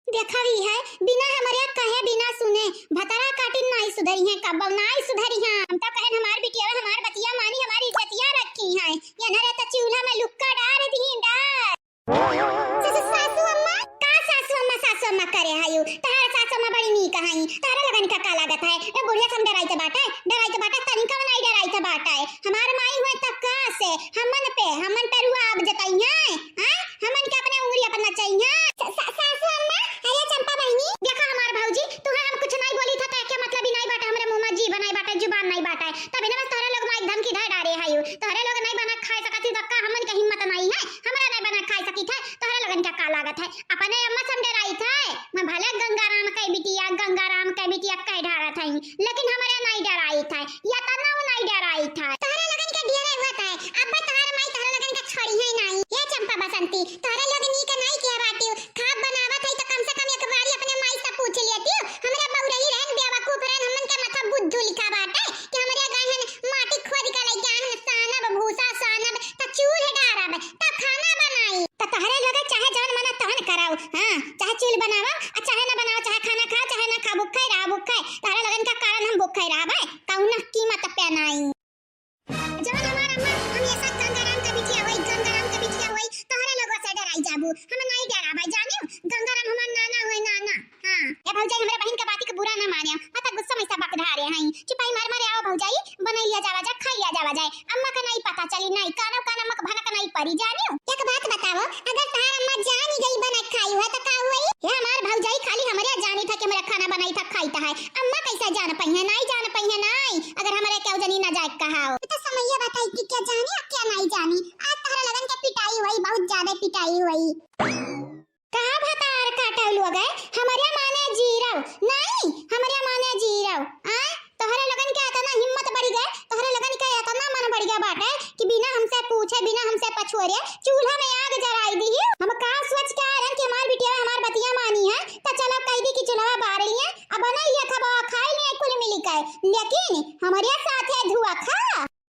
देखा भी है, बिना हमरे कहे बिना सुने, भतरा काटिन नाई सुधरी है, कब्बो नाई सुधरी है। हम तो कहन हमार बिटिया, हमार बतिया मानी, हमारी इज्जतिया रखी है, ये न रहता चूल्हा में लुक्का डार दी डार। सा-, सा-, सासू अम्मा? का सासू अम्मा, सासू अम्मा करे हयू? तहार सासू अम्मा बड़ी नीक हई। तहरा लगन का का लागत है? ए बुढ़िया से हम डराइत बाटे? डराइत बाटे? तनिका नाई डराइत बाटे। हमार माई हुए त का से? हमन पे, हमन पे रुआ अब जतइहें? हैं? हमन के अपने उंगली अपन नचइहें? सा-, सा-, सासू अम्मा, अरे चंपा बहिनी। देखा हमार भौजी, तुहे हम कुछ नाई बोली था, त एके मतलब ही नाई बाटे, हमरे मुंह में जीभ नाई बाटे, जुबान नाई बाटे। तभी ना बस तोहरे लोग माई धमकी धर डारे हयू। तोहरे लोग नाई बना खाए सकत ही, त का हमन के हिम्मत नाई है? हमरा नाई बना खाए सकी थे, तोहरे लोगन के का लागत है? अपने अम्मा से हम डराई थे। मैं भले गंगाराम के बिटिया, गंगाराम के बिटिया कह ढारत हई, लेकिन हमरे नाई डराइत है, या त नाऊ नाई डराइत है। तोहरे लोगन के डियरे हुआ था, अब तोहर माई तोहरे लोगन के छोड़ी है नाई। ये चंपा बसंती, तोहरे लोग नीक नाई किया बाटिउ, खाब बनावत है तो कम से कम एक बारी अपने माई से पूछ लेतिउ। हमरा बउरही रहन, बेवकूफ रहन, हमन के माथा बुद्धू लिखा बाटे कि हमरे गहन माटी खोद के लइके आए हैं, सानब, भूसा सानब, त चूल्ह डारब, त खाना बनाई। त तोहरे लोग चाहे जवन मन तवन करउ, हाँ, चाहे चूल्ह बनावा, आ चाहे ना बनावा, चाहे खाना खाओ, चाहे ना खाओ, भूखे रहा, भूखे। तोहरे लोगन का कारण हम भूखे रहबे, कौनो कीमत पे नाई। जवन हमार अम्मा हमेशा गंगाराम के बिटिया होई, गंगाराम के बिटिया होई, तोहरे लोगवा से डराई जाबू। हम नाई डराबे, जानिउ, गंगाराम हमार नाना होई, नाना। हाँ, ए भौजाई, हमरे बहिन के बाती के बुरा ना मानिउ, पता गुस्सा में से बक धारे हैं। चुपाई मार मारे आओ भौजाई, बनाई लिया जावा जा, खाई लिया जावा जाए। अम्मा के नाई पता चली, नाई कानो कान अम्मा के भनक नाई परी, जानिउ। एक बात बताओ, अगर तोहार अम्मा जानी गई बना खाई हुआ तो का हुई? हे हमार भौजाई, खाली हमरे जानी था कि हमरे खाना बनाई था, खाई था है। अम्मा कैसे जान पइहे? नाई जान पइहे, नाई। अगर हमरे केहू जनी ना जाए कहाओ। तो समैया बताई कि क्या जानी और क्या नाई जानी। आज तोहरा लोगन के पिटाई हुई, बहुत ज्यादा पिटाई हुई। कहा भतार काटल हो गए, हमरे माने जीरो, नाई, हमरे माने जीरो। आय, तोहरे लोगन के इतना हिम्मत बढ़ गए, तोहरे लोगन के इतना मन बढ़ गया बाटे कि बिना हमसे पूछे, बिना हमसे पछोरे चूल्हा में आग जराई दी। हम का सोच के आए रहन कि हमार बिटिया हमार बतिया मानी है, त चलो कह दी कि चूल्हा बार लिए, अब बनाई लिया, खाबा खाई लिए कुल मिली के, लेकिन हमरे साथे धुआ खा।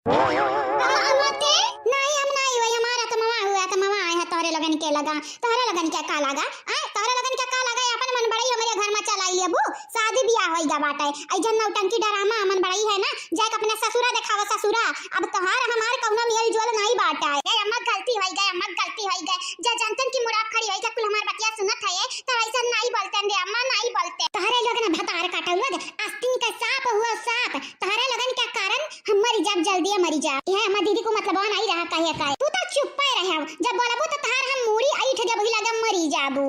अम्मा, अम्मा ते, नाई, हम नाई हुई, हमार आत्मा हुआ, आत्मा आए है तोहरे लोगन के लगा, तोहरे लोगन के का लगा, आय, तोहरे लोगन के का लगा, अपन मन बड़ाई हमरे घर में चलाई लेबू, शादी बियाह होई गा बाटे, आई जन नौटंकी डरामा मन बड़ाई है ना, जाके अपने ससुरा देखावा ससुरा, अब तोहार हमार कौनो मेल जोल नाई बाटे। ए अम्मा, गलती होई गए, अम्मा, गलती होई गए, जा जानतन की मुराद खड़ी होई गए, कुल हमार बतिया सुनत है, तो ऐसा नाई बोलते रे अम्मा, नाई बोलते। तोहरे लोग ना भतार काटल लोग, आस्तीन का सांप हुआ सांप, तोहरे लोगन के कारण हम मरी जाब, जल्दी मरी जाब। यह हमार दीदी को मतलब नाई रहा कहे का। तू तो चुप्पे रहे, जब बोलबू तो तोहार हम मूड़ी ऐठ देबू, लगे मरी जाबू।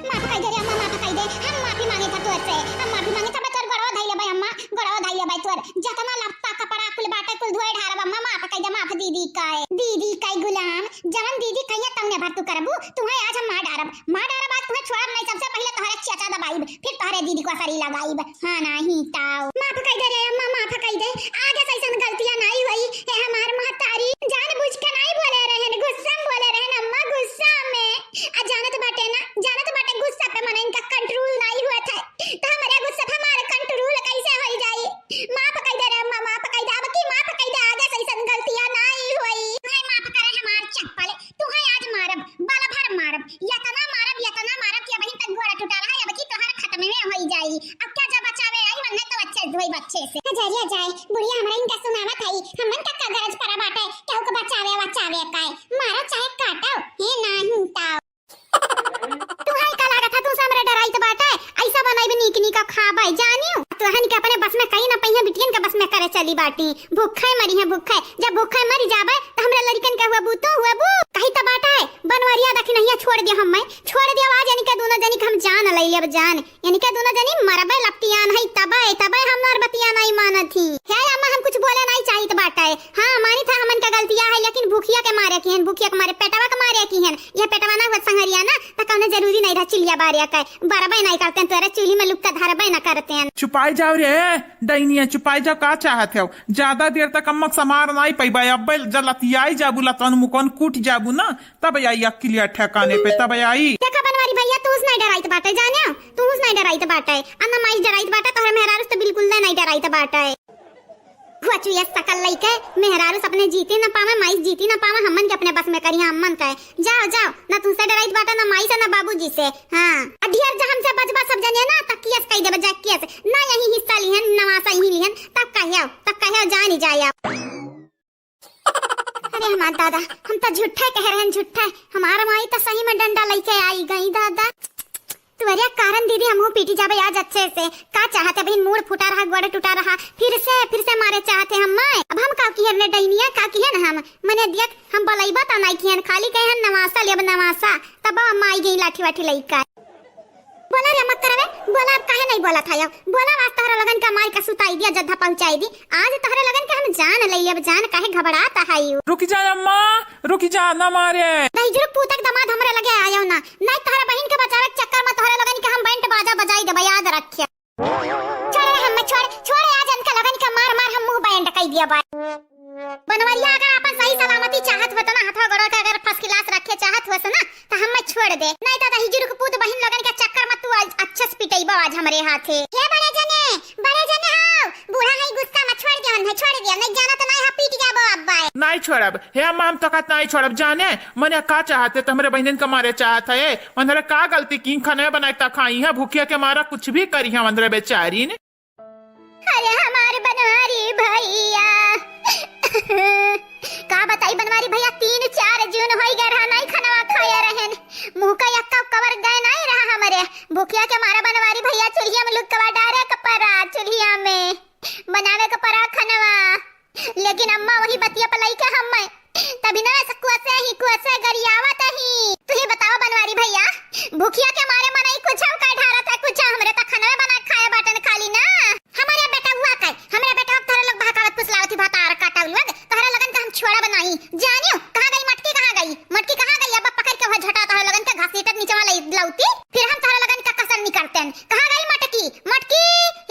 माफ कई दे रे अम्मा, माफ कई दे, हम माफी मांगे था तोर से, हम माफी मांगे था, तोर गोड़वा धइले बाई अम्मा, गोड़वा धइले बाई तोर, जतना लत्ता कपड़ा कुल बाटे कुल धोए ढारब अम्मा, माफ कई दे, माफ दीदी का है, दीदी का है गुलाम, जवन दीदी कहिए तवने भर तू करबू, तुहे आज हम मार डारब, मार डारब आज तुहे छोड़ब नहीं, सबसे पहले तोहरे चेचा दबाइब, फिर तोहरे दीदी को असरी लगाइब। हाँ नाही ताऊ। माफ कई दे रे अम्मा, माफ कई दे। आगे से ऐसन गलतियां नाई होई। हे हमार महतारी, जानबूझ के नाई बोले रहन, गुस्सा में बोले रहन अम्मा, गुस्सा में। आ जानत बाटे ना, जानत बाटे गुस्सा पे मन इनका control नाई हुआ था। तो हमारे गुस्सा पे हमारा control कैसे होई जाई? माफ कई दे रे अम्मा, माफ कई दे, अब की माफ कई दे, आगे से ऐसन गलतियां नाई होई। हाय माफ करे हमार चप्पल, तुहे आज मारब, बल भर मारब, यतना मारब, यतना मारब कि अबहीं तक गोड़ टूटा रहा, अब की तोहार खत्म में होई जाई। अब क्या जब बचावे आई, वन्ने तो अच्छे धोई बच्चे से। हजरिया जाए, बुढ़िया हमरा इनका सुनावत हई, हमन का का गरज पड़ा बाटे, केहू के बचावे, बचावे का है, मारो चाहे काटो, हे नाही ताऊ। तुहे का लागत है, तू से हमरे डराइत बाटे, ऐसा बनाई नीक नीक खाबे, जानियो। तुहन के अपने बस में कहीं ना पहिया बिटियन के बस में करे चली बाटी। भूखे मरी है, भूखे। जब भूखे मरी जाबे, त हमरा लड़िकन के हुआ बू, तो हुआ बू। कही त बाटे, बनवरिया दखिनहिया छोड़ दिया हम, मैं छोड़ दिया आज, यानी के दोनों जनी के हम जान लई लेब, जान। यानी के दोनों जनी मरबे लपटियान है, तबे, तबे हमार बतिया नहीं मानत ही। हे अम्मा, हम कुछ बोले नहीं चाहित बाटे। हाँ, मानी था हमन के गलतिया है, लेकिन भूखिया के मारे की हन, भूखिया के मारे, पेटवा के मारे की हन। यह पेटवा ना हुआ संगरिया ना, त कौनो जरूरी नहीं रहा चुलिया बारे के। बरबे नहीं करते हैं, तोरे चूल्ही में लुक्का धरबे न करते हैं। चुपाई जाओ रे, डैनिया, चुपाई जाओ, का चाहत हो? ज्यादा देर तक अम्मा समार नाई पइबा, अब्बे जलतियाई जाबू, लतन मुकन कूट जाबू ना, तब आई अक्लिया ठेकाने पे, तब आई। देखा बनवारी भैया, तू उस नहीं डराइत बाटे, जाने? तू उस नहीं डराइत बाटे, अन्ना माई डराइत बाटे, तोहरे मेहरारू से बिल्कुल नहीं डराइत बाटे। हुआ चुया सकल लइके, मेहरारू से अपने जीती न पावे, माई जीती न पावे, हमन के अपने बस में करिया, अम्मन कहे, जाओ, जाओ, ना तुमसे डराइत बाटे, ना माई से, ना बाबूजी से। हाँ, अ ढेर जहम से बजबा सब जने ना, त केस कई देबे, जा केस, ना यही हिस्सा लिहन, नवासा यही लिहन, तब कहियो, तब कहियो, जानी जाए आप। अरे हमार दादा, हम त झूठे कह रहे हैं, झूठे। हमार माई त सही में डंडा लइके आई गई दादा। तुहरे कारण दीदी हमहू पीटी जाबे आज अच्छे से। का चाहते बहिन, मूड़ फूटा रहा, गोड़ टूटा रहा, फिर से, फिर से मारे चाहते हम माय। अब हम का किहन रे डैनिया, का किहन हम? मने दियक हम बलैबा त नाई किहन, खाली कहे हम नवासा लेब नवासा। तब अम्मा आई गई लाठी वाठी लइका। बोला रे मत करबे, बोला अब काहे नहीं बोला था यो? बोला आज तोहरा लगन का मार का सुताई दिया, जद्धा पहुंचाई दी। आज तोहरे लगन के हम जान लई लेब जान, काहे घबरात हायू? रुकी जा अम्मा, रुकी जा, ना मारे। दहिजरू पूतक दमाद हमरे लगे आयो ना, नहीं तोहरे बहिन के बचावे के चक्कर में तोहरे लगन के हम बैंड बाजा बजाई देबे, याद रखिया। छोड़ रे हमें, छोड़, छोड़े, आज इनका लोगन का मार मार हम मुंह बैंड कई दिया बा। बनवरिया अगर आपन सही सलामती चाहत होत ना, हथवा गोड़वा के अगर first class रखे चाहत होत ना, त हम्मे छोड़ दे, नहीं त दहिजुर के पूत बहिन लोगन के चक्कर में तू आज अच्छे से पिटइबो आज हमरे हाथे। हे बड़े जने, बड़े जने हो, बूढ़ा है गुस्सा में, छोड़ दे उन्हें, छोड़ दे, नहीं जाना तो नहीं है, पीट जाबो अब बाय। नहीं छोड़ब, हे अम्मा, हम तो कहत नहीं छोड़ब, जाने, मने का चाहते, तो हमरे बहिनन के मारे चाहत है, उन्हरे का गलती की, खाने बनाए ता खाई है, भूखिया के मारा कुछ भी करी है, उन्हरे बेचारी ने। अरे हमार बनवारी भैया, का बताई बनवारी भैया, तीन चार जून होई गए रहा, नहीं खनवा खाए रहेन, मुंह का यक्का कवर गए नहीं रहा हमरे, भूखिया के मारा बनवारी भैया चुल्हिया में लुकवा डारे के परा, चुल्हिया में बनावे के परा खनवा। लेकिन अम्मा वही बतिया पर लइके हम तभी ना ऐसा कुआसे ही कुआसे गरियावत ही। तू ही बताओ बनवारी भैया, भूखिया के मारे मनई कुछ का ढारत है, कुछ हमरे त खनवे बना खाए बाटन खाली ना। हमारे बेटा हुआ का, हमरे बेटा तोहरे लोग बहकावत फुसलावत ही भतार काटा लोग, तोहरे लोगन का हम छोड़ा बनाई। जानियो, कहाँ गई मटकी, कहाँ गई मटकी, कहाँ गई? अब पकड़ के वह झटा तोहरे लोगन के घसीटत नीचे वाला लौती, फिर हम तोहरे लोगन का कसर निकलते हैं। कहाँ गई मटकी? मटकी,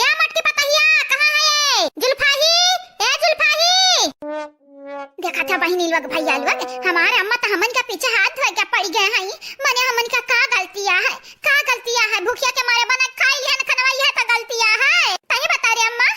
या मटकी पतहिया, कहाँ है ये? जुल्फाही, ए जुल्फाही। देखा था बहिनी लोग, भैया लोग, हमारे अम्मा तो हमन के पीछे हाथ धोए के पड़ गए हैं। मने हमन का का गलतिया है, का गलतिया है? भूखिया के मारे बना खाई लिहन खनवा, यह तो गलतिया है। तही बता रे अम्मा,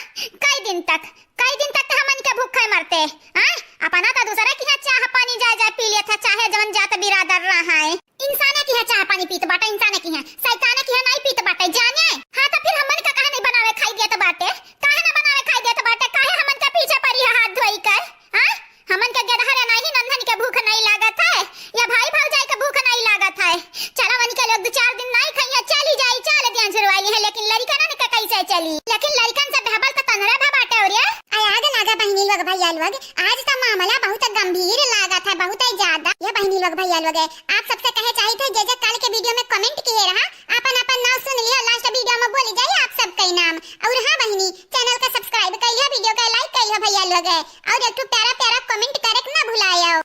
कई दिन तक, कई दिन तक तो हमन के भूखे मरते, हैं? अपना तो दूसरे की यहाँ चाह पानी जाए जाए पी लेत है, चाहे जवन जात बिरादर रहा है। इंसाने की है चाह पानी पीत बाटे, इंसाने की है, शैताने की है नहीं पीत बाटे, जाने। हाँ, तो फिर हमन का काहे नहीं बनावे खाई देत बाटे? काहे ना बनावे खाई देत बाटे? काहे हमन के पीछे पड़ी है हाथ धोई के? हाँ? हमन के गेदहरे नहीं नंदन के भूख नहीं लागत है, या भाई भौजाई के भूख नहीं लागत है। चलो, उनके लोग दो चार दिन नहीं खाइए, चली जाई, चल दिया जुरवाई है, लेकिन लड़िकन के कैसे चली? लेकिन लड़िकन से बेहबल तो तनरे भा बाटे हो रे। आय आग लागा बहिनी लोग, भैया लोग, आज तो मामला बहुत गंभीर लागत है, बहुत ही ज्यादा। ये बहिनी लोग, भैया लोग, आप सबसे कहे चाहिए थे, जे जे कल के video में comment किए रहा, अपन अपन नाम सुन लिया, last video में बोली जाई आप सबके नाम। और हाँ बहिनी, channel का subscribe कर लिया, video का like कर लिया भैया लोग, और एक ठो प्यारा प्यारा comment करे के ना भुलायो।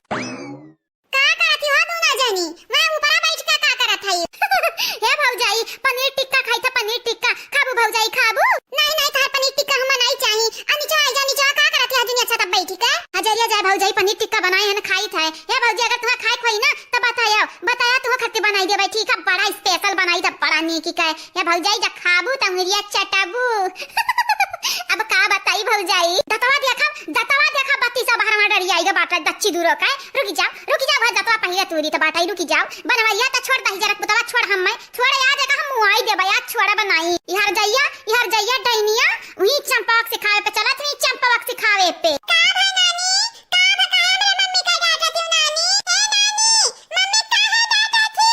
का करत ही हो दोनों जनी? वहाँ ऊपरा बैठ के का करत है? हे भौजाई, पनीर टिक्का खाई था, पनीर टिक्का। खाबू भौजाई, खाबू? नहीं, नहीं, तोहर पनीर टिक्का हमें नहीं चाही। आ नीचे आ जा, नीचे आ, का करत है दुनिया छत बैठ के? हजरिया जाए भौजाई, पनीर टिक्का बनाए हैं ना, खाई था। हे भौजी, अगर तुम्हें खाए के होई ना, तो बताया, बताया, तुम्हें खत्ती बनाई देबे, ठीक है, बड़ा special बनाई था, बड़ा नीक के। हे भौजाई, जब खाबू, त उंगलिया चटाबू। अब का बताई भौजाई, दतवा देखा, दतवा देखा, बत्तीस बारह डरिया आइगा बाटा, दच्ची दूरो का। रुकी जाओ, रुकी जाओ, भाई दतवा पहिले तूरी त बाटा, रुकी जाओ। बनवरिया त छोड़ दही जरा, पुतवा छोड़ हम मैं, छोड़ याद है हम मुआई देबे, याद छोड़ा बनाई। इहर जइया, इहर जइया डैनिया, वही चंपवक सिखावे पे चलत, वही चंपवक सिखावे पे। का भा नानी, का भा, काहे हमरे मम्मी का डांटत हो नानी? ए नानी, मम्मी काहे डांटत हो?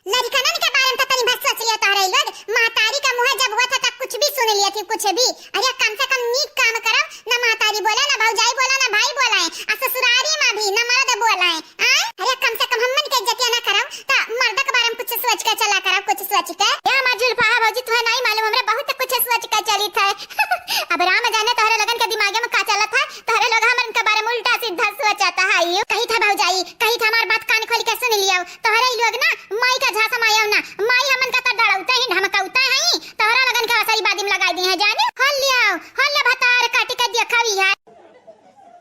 लड़िकनन के बारे में त तनी भर सोच लिया तोहरे लोग। महतारी का मुँह जब हुआ था तब कुछ भी सुन लिया थी, कुछ भी। अरे कम से कम नीक काम करब, ना महतारी बोले, ना भौजाई बोले, ना भाई बोले। आ ससुरारी में भी ना मर्द बोले। आय? अरे कम से कम हमन के इज्जतिया ना करब, त मर्द के बारे में कुछ सोच के चला करब, कुछ सोच के। ए हमार जुल्फा भौजी, तुम्हें नहीं मालूम, हमरे बहुत कुछ सोच के चलित है। अब राम जाने तोहरे लोगन के दिमागे में का चलत है, तोहरे लोग हमन के बारे में उल्टा सीधा सोचत है। कही था भौजाई, कही था, हमार बात कान खोल के सुन लियो। तोहरे ई लोग ना माई का झांसा में आयो ना, माई हमन का तो डरावते ही धमकावते हैं, तोहरा लोगन के असरी बादी में लगाई दी है जाने। हल लियाओ, हल ले भतार काटी के देखावी है।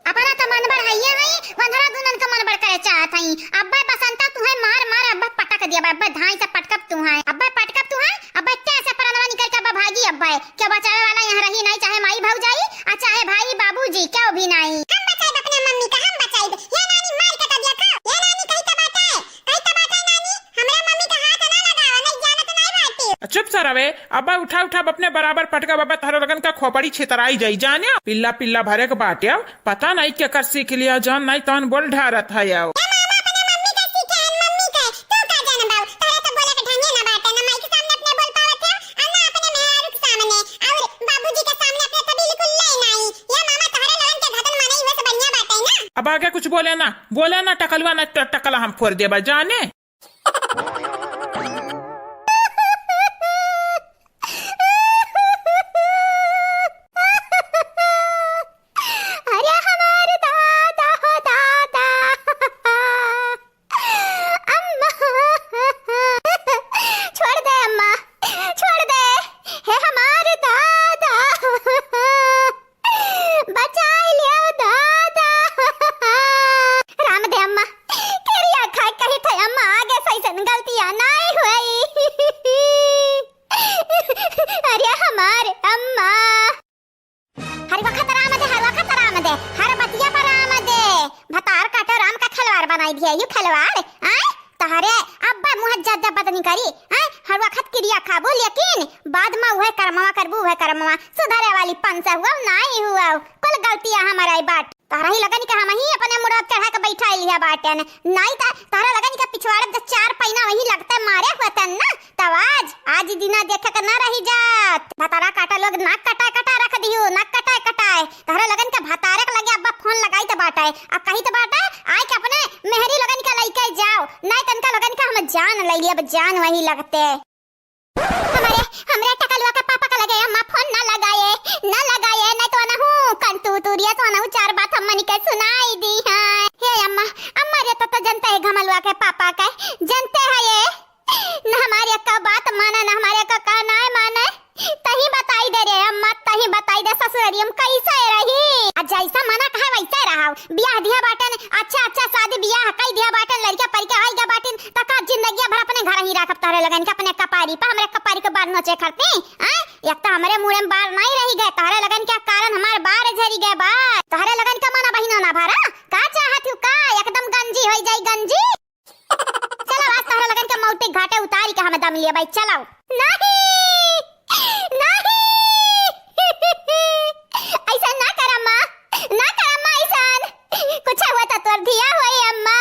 अपना तो मन बढ़ हइये हई, वंधरा दुनन का मन बढ़ करे चाहत हई। अब्बे बसंता तुहे मार मार अब्बे पटक दिया, अब्बे धाई से पटकब तुहे, अब्बे पटकब तुहे, अब्बे ते से परनवा निकल के अब्बे भागी अब्बे। क्या बचावे वाला यहाँ रही नहीं, चाहे माई भौजाई, आ चाहे भाई बाबूजी, क्यों भी नहीं। हम बचाइब अपने मम्मी का, हम बचाइब। ये नानी मार के तबिया खाओ। ये नानी कही तो बाटे, कही तो बाटे नानी, हमरा मम्मी का हाथ ना लगावा, नहीं जानत नहीं बाटी। चुप सरवे, अब्बे उठा उठा अपने बराबर पटका बाबा, तारो लगन का खोपड़ी छितराई जाई, जाने? पिल्ला पिल्ला भरे के बाटे, अब पता नहीं केकर सीख लिया जान, नहीं तहन बोल ढारत है आओ। ए मामा, अपने मम्मी के सीखे हन, मम्मी के। तू का जानबा? तोरे तो बोले के ढंगे ना बाटे, ना माई के सामने अपने बोल पावत है, और ना अपने मेहरारू के सामने, और बाबूजी के सामने अपने तो बिल्कुल ले नहीं। ये मामा, तोहरे लोगन के घटन माने इहो से बढ़िया बाटे ना। अब आगे कुछ बोले ना, बोले ना टकलुआ, ना ट-, टकला हम फोड़ देबा, जाने? अरे हमार दादा हो दादा। अम्मा, छोड़ दे अम्मा, छोड़ दे। हे हमार दादा। यही खिलवाड़, आय? तहरे अब्बा मुँह ज्यादा बदनी करी, आय? हर वक्त किरिया खाबू, लेकिन बाद मा उहे करमवा करबू, उहे करमवा। सुधरे वाली पंस हुआ नाई हुआ, कुल गलतिया हमरे बाट। तहरा ही लगन के हमही अपने मुड़वा चढ़ा के बैठा लिया बाटेन, नाई त तहरा लगन के पिछवाड़े द चार पैना वही लगते मारे होतन ना। तब आज, आज दिना देखे के ना रही जात। भतारा काटा लोग नाक कटाए कटाए रख दिहु, नाक कटाए कटाए। तहरे लगन के भतारे के लगे अब्बा फोन लगाइत बाटे, आ कहित बाटे, आय के अपने मेहरी लगन के लइके जाओ, नाई तनका लगन के हम जान लइ लेब, जान वही लगते। हमरे, हमरे टकलुआ के पापा के लगे अम्मा फोन ना लगाए, ना लगाए, नाई तो अनहु कंतू तुरिया तो अनहु चार बात हमनी के सुनाई दिहैं। हे अम्मा, अम्मा रे तो, तो जनते है घमलुआ के पापा के, जनते है ये। ना हमारी अक्का बात माने, ना हमारी अक्का का नाय माने। तही बताई दे रे अम्मा, तही बताई दे ससुररियम कैसे रही। आ जैसा मना कहे वैसे रहो। बियाह दिया बाटन, अच्छा अच्छा शादी बियाह कई दिया बाटन, लड़का परिका आई गया बाटिन, त का जिंदगी भर अपने घर ही रखब तोहरे लगन के, अपने कपारी पर, हमरे कपारी के बार नोचे खरती? हैं? एक तो हमरे मुड़े में बार नहीं रही गए, तोहरे लगन के कारण हमार बार झरी गए बार। तोहरे लगन के मना बहिनो ना भरा, का चाहत हूँ का? एकदम गंजी होई जाई गंजी। चलो, आज तोहरा लगन के मौत के घाटे उतारी के हम दम लिए भाई, चलो। नहीं, नहीं, ऐसा ना कर अम्मा, ना कर अम्मा ऐसा। कुछ हुआ तो तोर धिया होई अम्मा,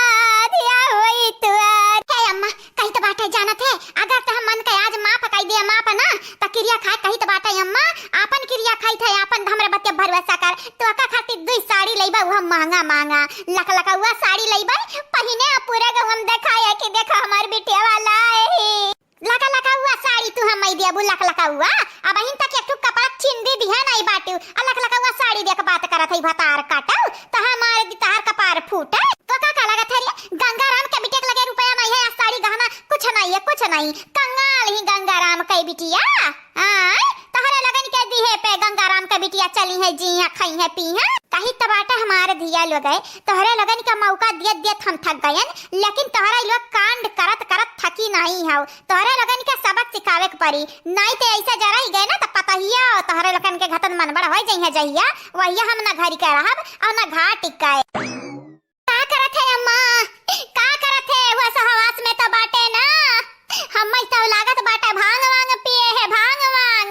धिया होई तोर। हे अम्मा, कही तो बाटे जानत है, अगर तो हम मन के आज माफ कई दे, माफ ना, तो किरिया खाए कही तो बाटे अम्मा, आपन किरिया खाई थे, आपन हमरे बच्चे भरोसा कर, तो का खातिर दुई साड़ी लइबा, वो महंगा महंगा, लख लखउआ साड़ी लइबा, पहिने आ पूरे गाँव में देखाए कि देखा हमार बिटिया वाला है ही। लख लखउआ साड़ी तू हम मई देबू, लख लखउआ। अबहिन तक एक ठो कपड़ा छिंदी दिहा नहीं बाटू, आ लख लखउआ साड़ी देख बात करत है भतार काटो, तो हमार दी तहार कपार फूटे। तो का का लगत है रे? गंगाराम के बिटिया के लगे रुपया नहीं है, आ साड़ी गहना कुछ नहीं है, कुछ नहीं। कंगाल ही गंगाराम के बिटिया। आय, तोहरे लगन के दिहे पे गंगाराम के बिटिया चली है, जी है, खाई है, पी है। कही त बाटे हमार धिया लोग है, तोहरे लगन के मौका दियत दियत हम थक गयन, लेकिन तोहरे लोग कांड करत करत थकी नहीं हौ। तोहरे लगन के सबक सिखावे के परी, नाई ते ऐसे जराई गए ना त पतहिया तोहरे लगन के घतन मनबड़ होई जइहे जहिया, वहिया हम ना घरी के रहब और ना घाट के। का करत है अम्मा? का करत है? हुआ सहवास में तो बाटे ना। हम्मै तो लागत बाटे भांग वांग पिए है, भांग वांग।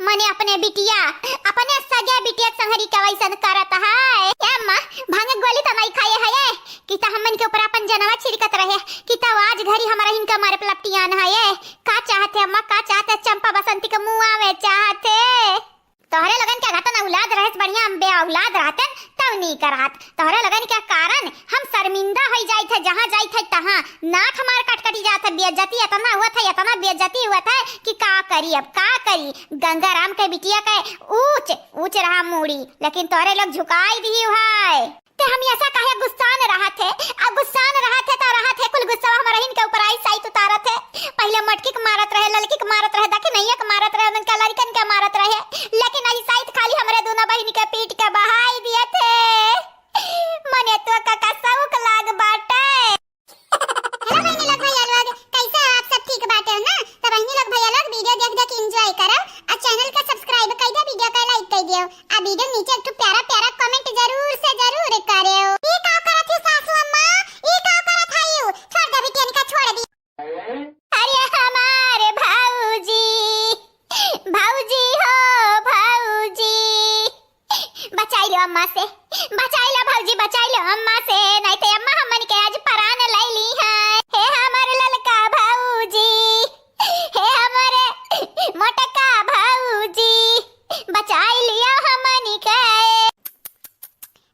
मने अपने बिटिया, अपने सगे बिटिया के संगरी के वैसन करत है। ए अम्मा, भांग गोली तो नहीं खाए है ये, कि तो हमन के ऊपर अपन जनवा छिड़कत रहे, कि तो आज घरी हमारा इनका मारे पलपटियान है ये। का चाहत है अम्मा, का चाहत है? चंपा बसंती के मुँह आवे चाहत है। तोहरे लगन के घटन औलाद रहत बढ़िया, हम बे औलाद रहतन तब नीक रहत। तोहरे लगन के कारण हम शर्मिंदा होई जाइत है, जहाँ जाइत है तहाँ नाक हमार कटकटी जात है। बेइज्जती इतना हुआ था, इतना बेइज्जती हुआ था कि का करी, अब का करी। गंगाराम के बिटिया के ऊंच ऊंच रहा मूड़ी, लेकिन तोहरे लोग झुकाई दिही है। ते हम ऐसा काहे गुस्सान रहत है? अब गुस्सान रहत है तो रहत है, कुल गुस्सा हमरहिन के ऊपर आई साइत उतारत है। पहिले मटकी के मारत रहे, ललकी के मारत रहे, दखिनैया के मारत रहे, उनका लड़कन के मारत रहे, लेकिन आई साइत खाली हमरे दोनों बहिन के पीट के बहाई दिए थे। मने तो का का शौक लाग बाटे। हेलो बहिनी लोग, भैया लोग, कैसे हो आप सब? ठीक बाटे हो ना? तो बहिनी लोग, भैया लोग, वीडियो देख देख एंजॉय करो और चैनल का सब्सक्राइब कर दो, वीडियो का लाइक कर दियो। आ वीडियो नीचे एक ठो प्यारा प्यारा कमेंट जरूर से जरूर करेउ। ई का करत ही सासू अम्मा? ई का करत हयू? छोड़ दे बिटियन का, छोड़ दी। अरे हमारे भौजी, भौजी हो भौजी, बचाई लो अम्मा से, बचाई लो भौजी, बचाई लो अम्मा से, नहीं तो अम्मा हमन के आज परान ले ली है। हे हमारे ललका भौजी, हे हमारे मोटका भौजी, बचाई लिया हमनी के।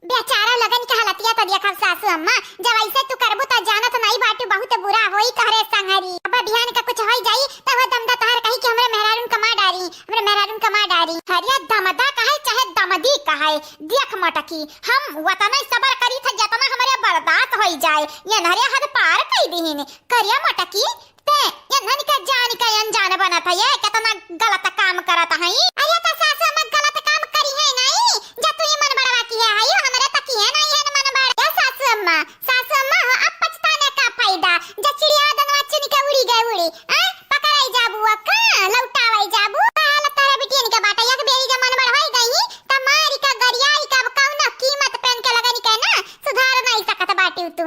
बेचारा लगन के हालतिया तो देखब सासू अम्मा, जब ऐसे तू करबू तो जानत नहीं बाटू बहुत बुरा होई तोहरे संगरी। अब बिहान का कुछ होई जाई तो वो दमदा तोहर कही कि हमरे मेहरारून का मार डारी, हमरे मेहरारून का मार डारी। हरिया दमदा कहे चाहे दमदी कहे, देख मटकी, हम वतना सबर करी थे जतना हमरे बर्दाश्त होई जाए। ये नहरे हद पार कई दीहिन। करिया मटकी, ते ये ननिका जान के अनजान बनत है, ये कितना गलत काम करत है। अरे तो सासू अम्मा गलत काम करी है नहीं, जा तू ही मन बड़वा की है, यो हमरे तो की है नहीं है मन बड़। ये सासू अम्मा, सासू अम्मा हो, अब पछताने का फायदा, जा चिड़िया दनवा चुन के उड़ी गए उड़ी, आ? पकड़ाई जाबू अक्का, लौटावाई जाबू। पहले तारे बिटियन के बाटे, एक बेरी जब मन बड़ होई गई, त मारी का गरियाई का अब कौनो कीमत पेन के लगन के ना, सुधार नहीं सकत बाटी तू।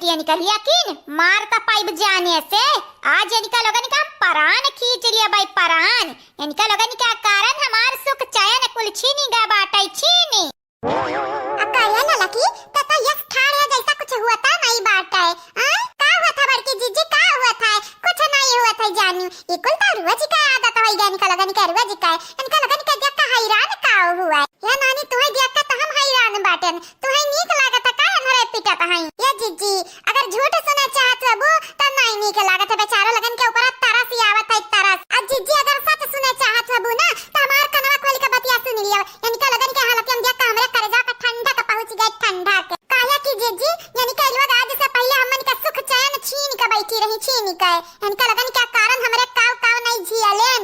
इनका यकीन मार त पाइब जाने से, आज इनका लोगन का हम परान खींच लिया भाई, परान। इनका लोगन का कारण हमार सुख चैन कुल छीनी गा बाटै, छीनी। अ का या ललकी, त त यस ठाड़ है जैसा कुछ हुआ था नहीं बाटै। आय, का हुआ था बड़की जीजी, का हुआ था? कुछ नहीं हुआ था जानू। ई कुल त रोज का आदत होई गा इनका लोगन के, रोज का। इनका लोगन के देख के हैरान का हुआ। या नानी, तुहै देख के त हम हैरान बाटेन। तुहै नीक लागत है का अन्हरे पिटत हई? ए जीजी, अगर झूठ सुनै चाहत हबू त नाहीं नीक लागत है। बेचारो लोगन के ऊपर तरस ही आवत है, तरस। आ जीजी, अगर सच सुनै चाहत हबू ना त हमार कनवा खोल के बतिया सुन लियो। इनका लोगन के हालतिया देख के हमरे करेजा के ठंडक पहुँच गै, ठंडक। काहे कि जीजी, इनके लोग आज से पहिले हमन के सुख चैन छीन के बैठी रही, छीन के। इनका लोगन के कारण हमरे काव काव नहीं झियलेन।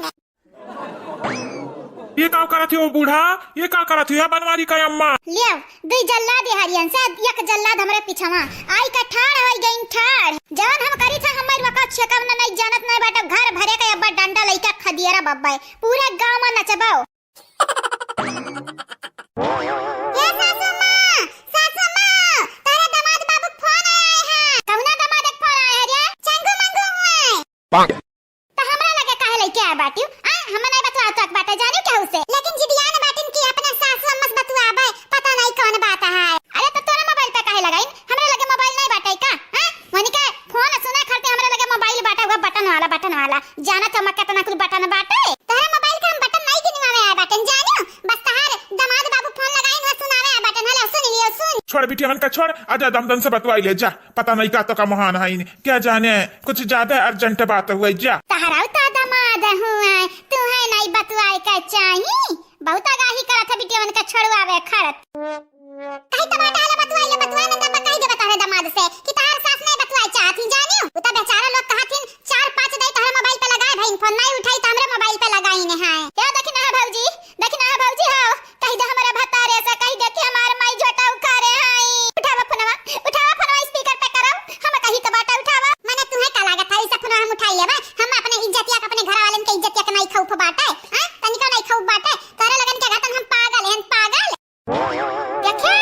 ये का करत हो बूढ़ा? ये का करत हो बनवारी का अम्मा? लेव, दुई जल्लाद हरियन से, एक जल्लाद हमरे पिछवा। आई का ठाड़ होई गइन ठाड़। जवन हम करी था हमर वका छेकम न नहीं जानत नहीं बाटे, घर भरे का अब्बा डंडा लइका खदियरा बब्बा। पूरे गाँव में नचबो। ए सासू माँ, सासू माँ, तोरे दामाद बाबू के फोन आए हैं। कौना दामाद के फोन आए हैं रे? चंगू मंगू हुए। त हमरा लगे काहे लइके आए बाटिउ? आ, हम नहीं बतुआ तक बाटे जानिउ केहू से। लेकिन जिदियान बाटिन कि अपने सासू अम्मा से बतुआबे, पता नहीं कौन बात है। अरे त तोरा मोबाइल पे काहे लगाइन? हमरा लगे मोबाइल नहीं बाटे का? हाँ? वनिके फोन सुने खरते हमरा लगे मोबाइल बाटे, वो बटन वाला, बटन वाला। जानत हो मैं कितना कुल बटन बाटे? तोहरा मोबाइल के हम बटन नहीं गिनवावे आए बाटेन जानिउ। बस तहार दामाद बाबू फोन लगाइन, वो सुनावे आए बाटेन। हेलो, सुन लियो, सुन। छोड़ बिटिया, हमन का छोड़, आजा दमदन से बतवाई ले जा। पता नहीं का तो का महान है, क्या जाने कुछ ज्यादा urgent बात हुई जा। तहराऊ ता दामाद हुआ, तू है नहीं बतुआए का चाही। बहुत आगाही करत है बिटिया, उनका छोड़वावे खरत। कही तो बात आला बतुआई ले, बतुआ नंदा पर कही दे बता है दामाद से कि तहार सास नहीं बतुआए चाहत ही जानियो। उ ता बेचारा लोग कहत हिन चार पाँच दाई तहरे मोबाइल पे लगाए भाई फोन नहीं उठाई तो हमरे मोबाइल पे लगाई ने है। या देखी ना है भौजी, देखी ना है भौजी हो। कही दे हमरे भतारे से, कही दे कि हमार माई झोटा उखारे हई। उठावा फोनवा, उठावा फोनवा, speaker पे करो। हम कही तो बाटा उठावा। मने तुम्हें का लागत है, इसे फोनवा हम उठाई लेबे? हम अपने इज्जतिया के अपने घर वालन के इज्जतिया के नहीं खौफ बाटे, हैं? तनिको नहीं खौफ बाटे। तोरे लगन के घातन हम पागल हैं, पागल। देखे,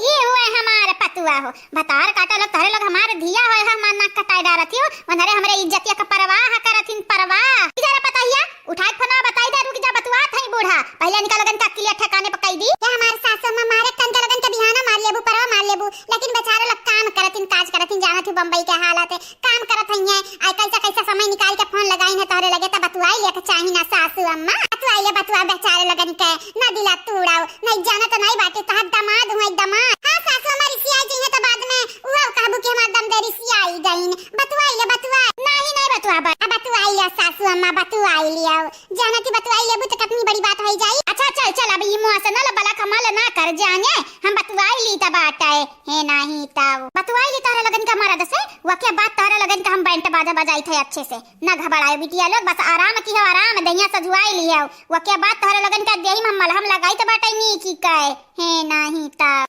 ई हुए हमार पतुआ हो। भतार काटा लोग, तोरे लोग हमार धिया हो, हमार नाक कटाए डारत हो। वनरे हमरे इज्जतिया का परवाह करत हिन, परवाह। इधर पतहिया, उठाए फोनवा बताई दे, रुक जा, बतुआत हई बूढ़ा। पहिले इनका लोगन का अकिलिया ठिकाने पे कई दी। ये हमार सासू अम्मा मारे तन के लोगन के बिहाना मार लेबू, परवा मार लेबू, लेकिन बेचारे लोग काम करत हिन, काज करत हिन, जानत ही बम्बई के हालत है, काम करत हई है। आई कैसा कैसा समय निकाल के फोन लगाइन है तोहरे लगे, त बतुआई ले के चाही ना सासू अम्मा, बतुआई ले, बतुआ बेचारे लोगन के, ना दिला तूड़ाओ, नहीं जानत नहीं बाटे, तहार दामाद हुआ दामाद। हाँ सासू अम्मा रिसिया जी है तो बाद में वो कहबू कि हमार दम दे रिसिया आई गईन, बतुआई ले, बतुआ। नहीं, नहीं बतुआ बा। अब बतुआई ले सासू अम्मा, बतुआई लियो। जानत ही बतुआई लेबू त कितनी बड़ी बात होई जाई। अच्छा, चल, चल, अब ई मुँह से ना लबला कमाल ना कर जाने, हम बतुआई ली त बात है, हे नाही तब। बतुआई ली तोहरा लगन का मरद से, वके बात तोहरा लगन का हम बैंड बाजा बजाई थे अच्छे से। ना घबराए बिटिया लोग, बस आराम की हो, आराम, दहिया सजुआई ली हो। वके बात तोहरा लगन का देही में हम मलहम लगाई त बाटे नी की कहे, हे नाही तब।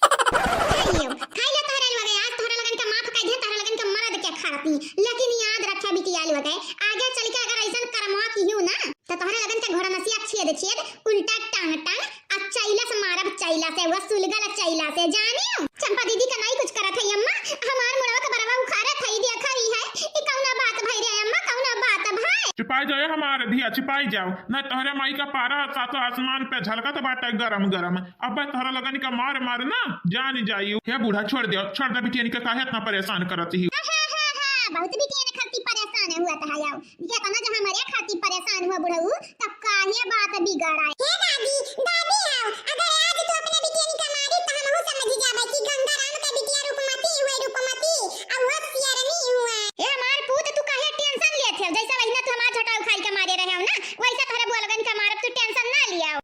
खाई लो, खाई लो तोहरे लोग, आज तोहरे लगन के माफ कर दे, तोहरे लगन के मरद के खाती। लेकिन याद रखे बिटिया लोग, आगे चल के अगर ऐसन करमवा किहू ना, तो तोहरे लगन के घोड़ा नसिया छेद छेद, उल्टा टांग टांग, आ चैला से मारब, चैला से, वो सुलगल चैला से, जानियो। चंपा दीदी का नाई कुछ करत है अम्मा, हमार मुड़वा के बरवा उखाड़त है, देखा ही है, ई कौना बात भई रे अम्मा, कौना बात भई? छिपाई जाओ हमार धिया, छिपाई जाओ, ना तोहरे माई का पारा सातों आसमान पे झलकत बाटे गरम गरम। अब्बे तोहरा लगन का मार मार ना जान जाई। हे बूढ़ा, छोड़ दे, छोड़ दे बिटियन के, काहे इतना परेशान करत ही? हा, हा, हा, हा, बहुत बिटियन खातिर परेशान हुआ था याओ। ये तना जो हमारे खातिर परेशान हुआ बुढ़ऊ, तब काहे बात बिगड़ाए? हे दादी, दादी आओ, अगर आज तू अपने बिटियन का मारी तो हमहू समझ जाबे कि गंगाराम का बिटिया रूपमती हुए, रूपमती, और वो सियरनी हुए। ए हमार पूत, तू काहे tension लेत है? जैसे वही ना तू हमार झोटा उखाड़ के मारे रहे हो ना, वैसे तोहरे बुआ लगन का मारब, तू tension ना लिया।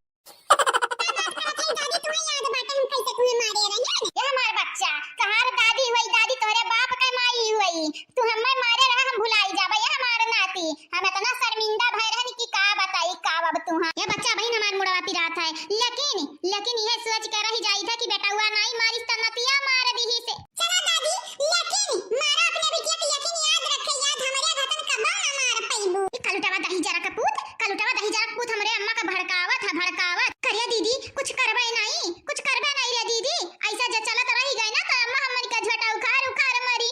का बात करत हई दादी, तुम्हें याद बाटे हम कैसे तुम्हें मारे रहे हैं? ये हमार बच्चा, तोहार दादी हुई दादी, तोहरे बाप के माई हुई, तू हमें मारे रहा, हम भुलाई जाबे, ये हमार नाती। हम इतना शर्मिंदा भय रहन कि का बताई, का अब तू। हाँ, ये बच्चा बहिन हमार मुड़वा पिरात है, लेकिन, लेकिन ये सोच के रह जाई था कि बेटउआ नाई मारिस त नतिया मार दीही से। चला दादी, लेकिन मारा अपने बिटिया के, लेकिन याद रखे, याद हमरे घातन कबो ना मार पइबू। ई कलुटवा दही जरा के पूत, कलुटवा दही जरा के पूत हमरे अम्मा का भड़कावत है, भड़कावत। करिया दीदी, कुछ करबे नहीं, कुछ करबे नहीं रे दीदी। ऐसा जे चलत रही गए ना तो अम्मा हमन का झोटा उखाड़ उखाड़ मरी।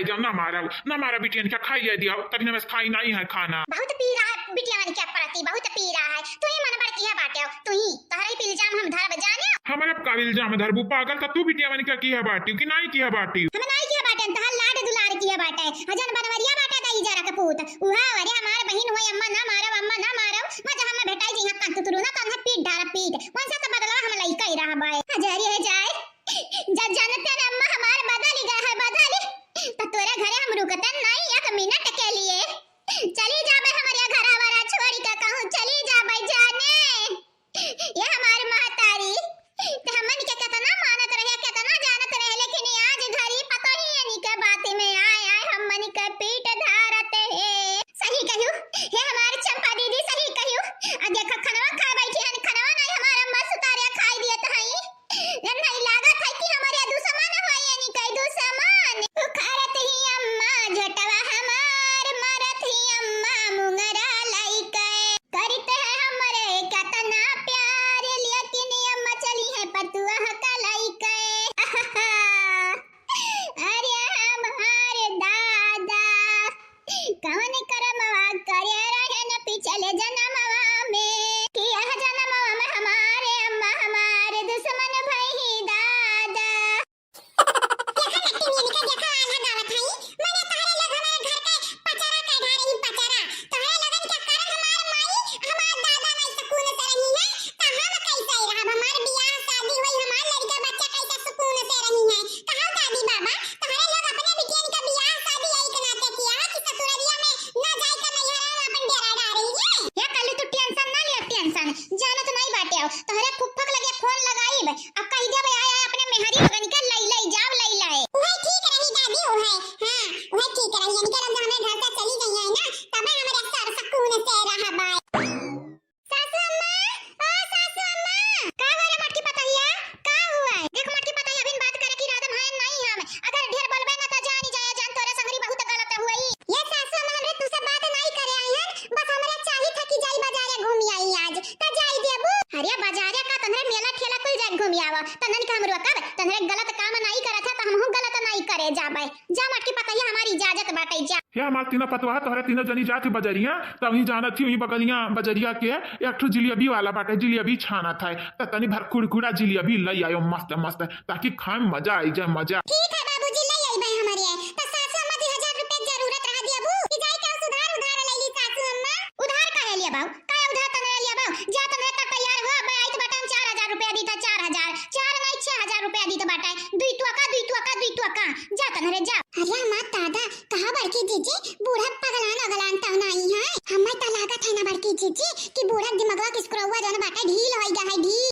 जाओ, ना मारो, ना मारो बिटियन का, खाई ले दिया, तभी ना बस खाई नहीं है खाना। बहुत पीरा है बिटियन के प्रति, बहुत पीरा है। तू ही मन बड़ किया बाटे, तू ही, तोहरे पे इल्जाम हम धरब जाने। हमारे का इल्जाम धरबू पागल, त तू बिटियन का किया बाटी कि नहीं किया बाटी? हम नहीं किया बाटे, तोहर लाड दुलार किया बाटे। हजन बनवरिया बाटे दाई जरा के पूत। उहा, अरे हमार बहिन होई, अम्मा ना मारब, अम्मा ना मारब। मजा हमें भेटाई जी, यहाँ तक तुतरू ना, तन्हे पीट डारा पीट। वंशा से बदलवा हम लइका ही रहा बाए। हजारी है जाए। जब जानते न अम्मा हमार बदल गया है, बदल, तो तोरे घरे हम रुकते नहीं एक मिनट के लिए। चली जाबे हमारे घरवा छोड़ी का कहूँ, चली जाबे जाने। ये हमार महतारी, ते हमन के केतना मानत रहे, केतना जानत रहे, लेकिन आज घरी पता ही है नी के बात में आए, आए हमन के पीठ धारत है। सही कहू, हे हमार चंपा दीदी, सही कहू। आ देखा, खनवा खा बैठी हन, खनवा नहीं हमार अम्मा सुतारे खाई दियत हई। ये नहीं लागत है कि हमारे दुश्मन होई, यानी कई दुश्मन। उखाड़त ही अम्मा झोटवा हमार, मारत ही अम्मा मुंगरा लइके। करते हैं हमरे केतना प्यार, लेकिन ये अम्मा चली है पतुआ का लइके। अरे हमारे दादा, कवन करमवा करे रहे न पिछले जनमवा में, कि यह जनमवा में हमारे अम्मा हमारे दुश्मन भई दादा। देखा नट्टी मियन के, देखा आल्हा गावत हई। मने तोहरे लोग हमारे घर के पचरा के ढारे ही पचरा। तोहरे लोगन के कारण हमार माई, हमार दादा नहीं सुकून से रही है, त हम कैसे रहब? हमार बियाह शादी होई, हमार लड़का बच्चा कैसे सुकून से रही है? कहा दादी बाबा, तोहरे लोग अपने बिटियन के बियाह शादी यही के नाते किया है कि ससुररिया में ना जाए के नैहरा में अपन डेरा डारे ये। या कल्लू तू tension ना लिया, tension। जानत नहीं बाटे हो, तोहरे फुफ्फक लगे फोन लगाइब, अब कह देबे आए, आए अपने मेहरी लोगन के लई, लई जाओ, लई लाए। उहे ठीक रही दादी, उहे, हाँ, उहे ठीक रही। इनके लोग हमें घर से चली गई है ना, तबे हमारे सर सुकून से रहबाए। सासू अम्मा, ओ सासू अम्मा, का होले मोटकी पतहिया? का हुआ है? देख मोटकी पतहिया, अभी बात करे की इरादा में नहीं हम। अगर ढेर बोलबे ना त जानी जाया जान तोरे संगरी बहुत गलत हुई। ये सासू अम्मा, हमरे तू से बात नहीं करे आई है, बस हमरे चाहिए था कि जाई बाजारे घूमी आई आज। त जाई देबू? अरे बाजारे का, तन्हरे मेला ठेला कुल जाए घूमी आवा। तन्हन का हम रोकब? तन्हरे गलत काम नहीं करत है त हमहू गलत नहीं करे जाबे। जा मोटकी पतहिया, हमारी इजाजत बाटे, जा। हे हमार तीनों पतवाह, तोहरे तीनों जनी जात ही बजरिया, त वहीं जानत ही, वहीं बगलिया बजरिया के एक ठो जिलेबी वाला बाटे, जिलेबी छानत है, त तनी भर कुड़कुड़ा जिलेबी लई आयो मस्त मस्त, ताकि खाए में मजा आई जाए, मजा। ठीक है बाबूजी, लई आइबे हमरे। त सासू अम्मा, दुई हजार रुपया जरूरत रहा दियाबू, कि जाई के उधार, उधार लई ली सासू अम्मा। उधार काहे लिया बाऊ? काहे उधार तनरे लिया बाऊ? जा तनरे त तैयार हो, अब आइत बाटे हम चार हजार रुपया दीत, चार हजार, चार नहीं, छह हजार रुपया दीत बाटे। दुई तुआ का, दुई तुआ का, दुई तुआ का। जा तनरे जा। अरे हमार दादा, कहाँ बड़की जीजी, बूढ़ा पगलान अगलान तौन आई है। हमें त लागत है ना बड़की जीजी कि बूढ़ा दिमगवा के स्क्रूवा जौन बाटे ढील होई गया है, ढील।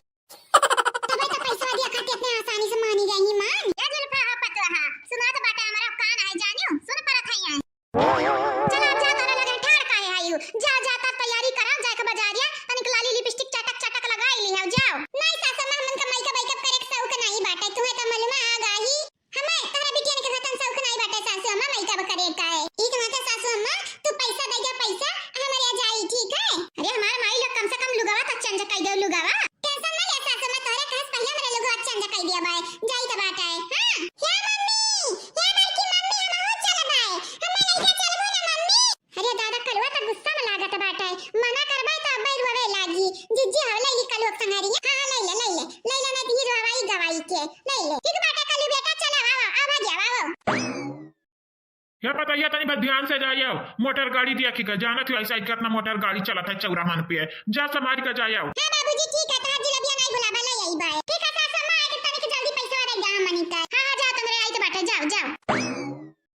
तबे त पैसा दिया खातिर इतने आसानी से मानी गई ही मान। ए जुल्फा हा पतवा हा, सुनात बाटे हमारा कान है जानियो, सुन परत है यहाँ। चल अब जा, तोरे लगे ठाड़ काहे आयु? जा, जा, तब तैयारी करा, जाए के बजारिया, तनिक लाली लिपस्टिक चटक चटक लगाई लिहौ, जाओ। नहीं सासू अम्मा, हमन का मेकअप वेकअप करे के शौक नहीं बाटे, तुम्हें तो मालूम आ गाही। हमें तोहरा बिटियन के हतन शौक नहीं बाटे सासू अम्मा, मेकअप करे का है। ई तो बात है सासू अम्मा, तू पैसा दे दे पैसा, हमारे यहाँ जाई, ठीक है? अरे हमार माई लोग कम से कम लुगावा तो change कर दो लुगावा। Tension ना ले सासू अम्मा, तोहरे कहस पहले हमरे लुगावा change कर दिया बाय, जाई तो बात है। हाँ, हे मम्मी, हे बड़की मम्मी, हम हो चल बाय, हमें लेके चलबो ना मम्मी। अरे दादा, कलुआ त गुस्सा में लागत बाटे, मना करबे त अब्बे रोवे लागी। जिज्जी, हव, लई ली कलुआ के संगरिया। हाँ, हाँ, लई ले, लई ले, लई ले, नहीं त ई रोवाई गवाई के, लई ले। ठीक बाटे कलू बेटा, चला, आवा, आवा, आवा, आवा। हे पतैया, तनी बस ध्यान से जाइयो, मोटर गाड़ी देखी के, जानत हो ऐसा कितना मोटर गाड़ी चलत है चौराहन पे, जा संभाल के जाइयो। हाँ बाबूजी, ठीक है, तोहार जिलेबिया नहीं भुलाबा, लई आई बाय। ठीक है सासू अम्मा, आके तनिक जल्दी पैसा दे जा हमनी का। हाँ, हाँ, जाओ, तोहरे आइत बाटे, जाओ, जाओ।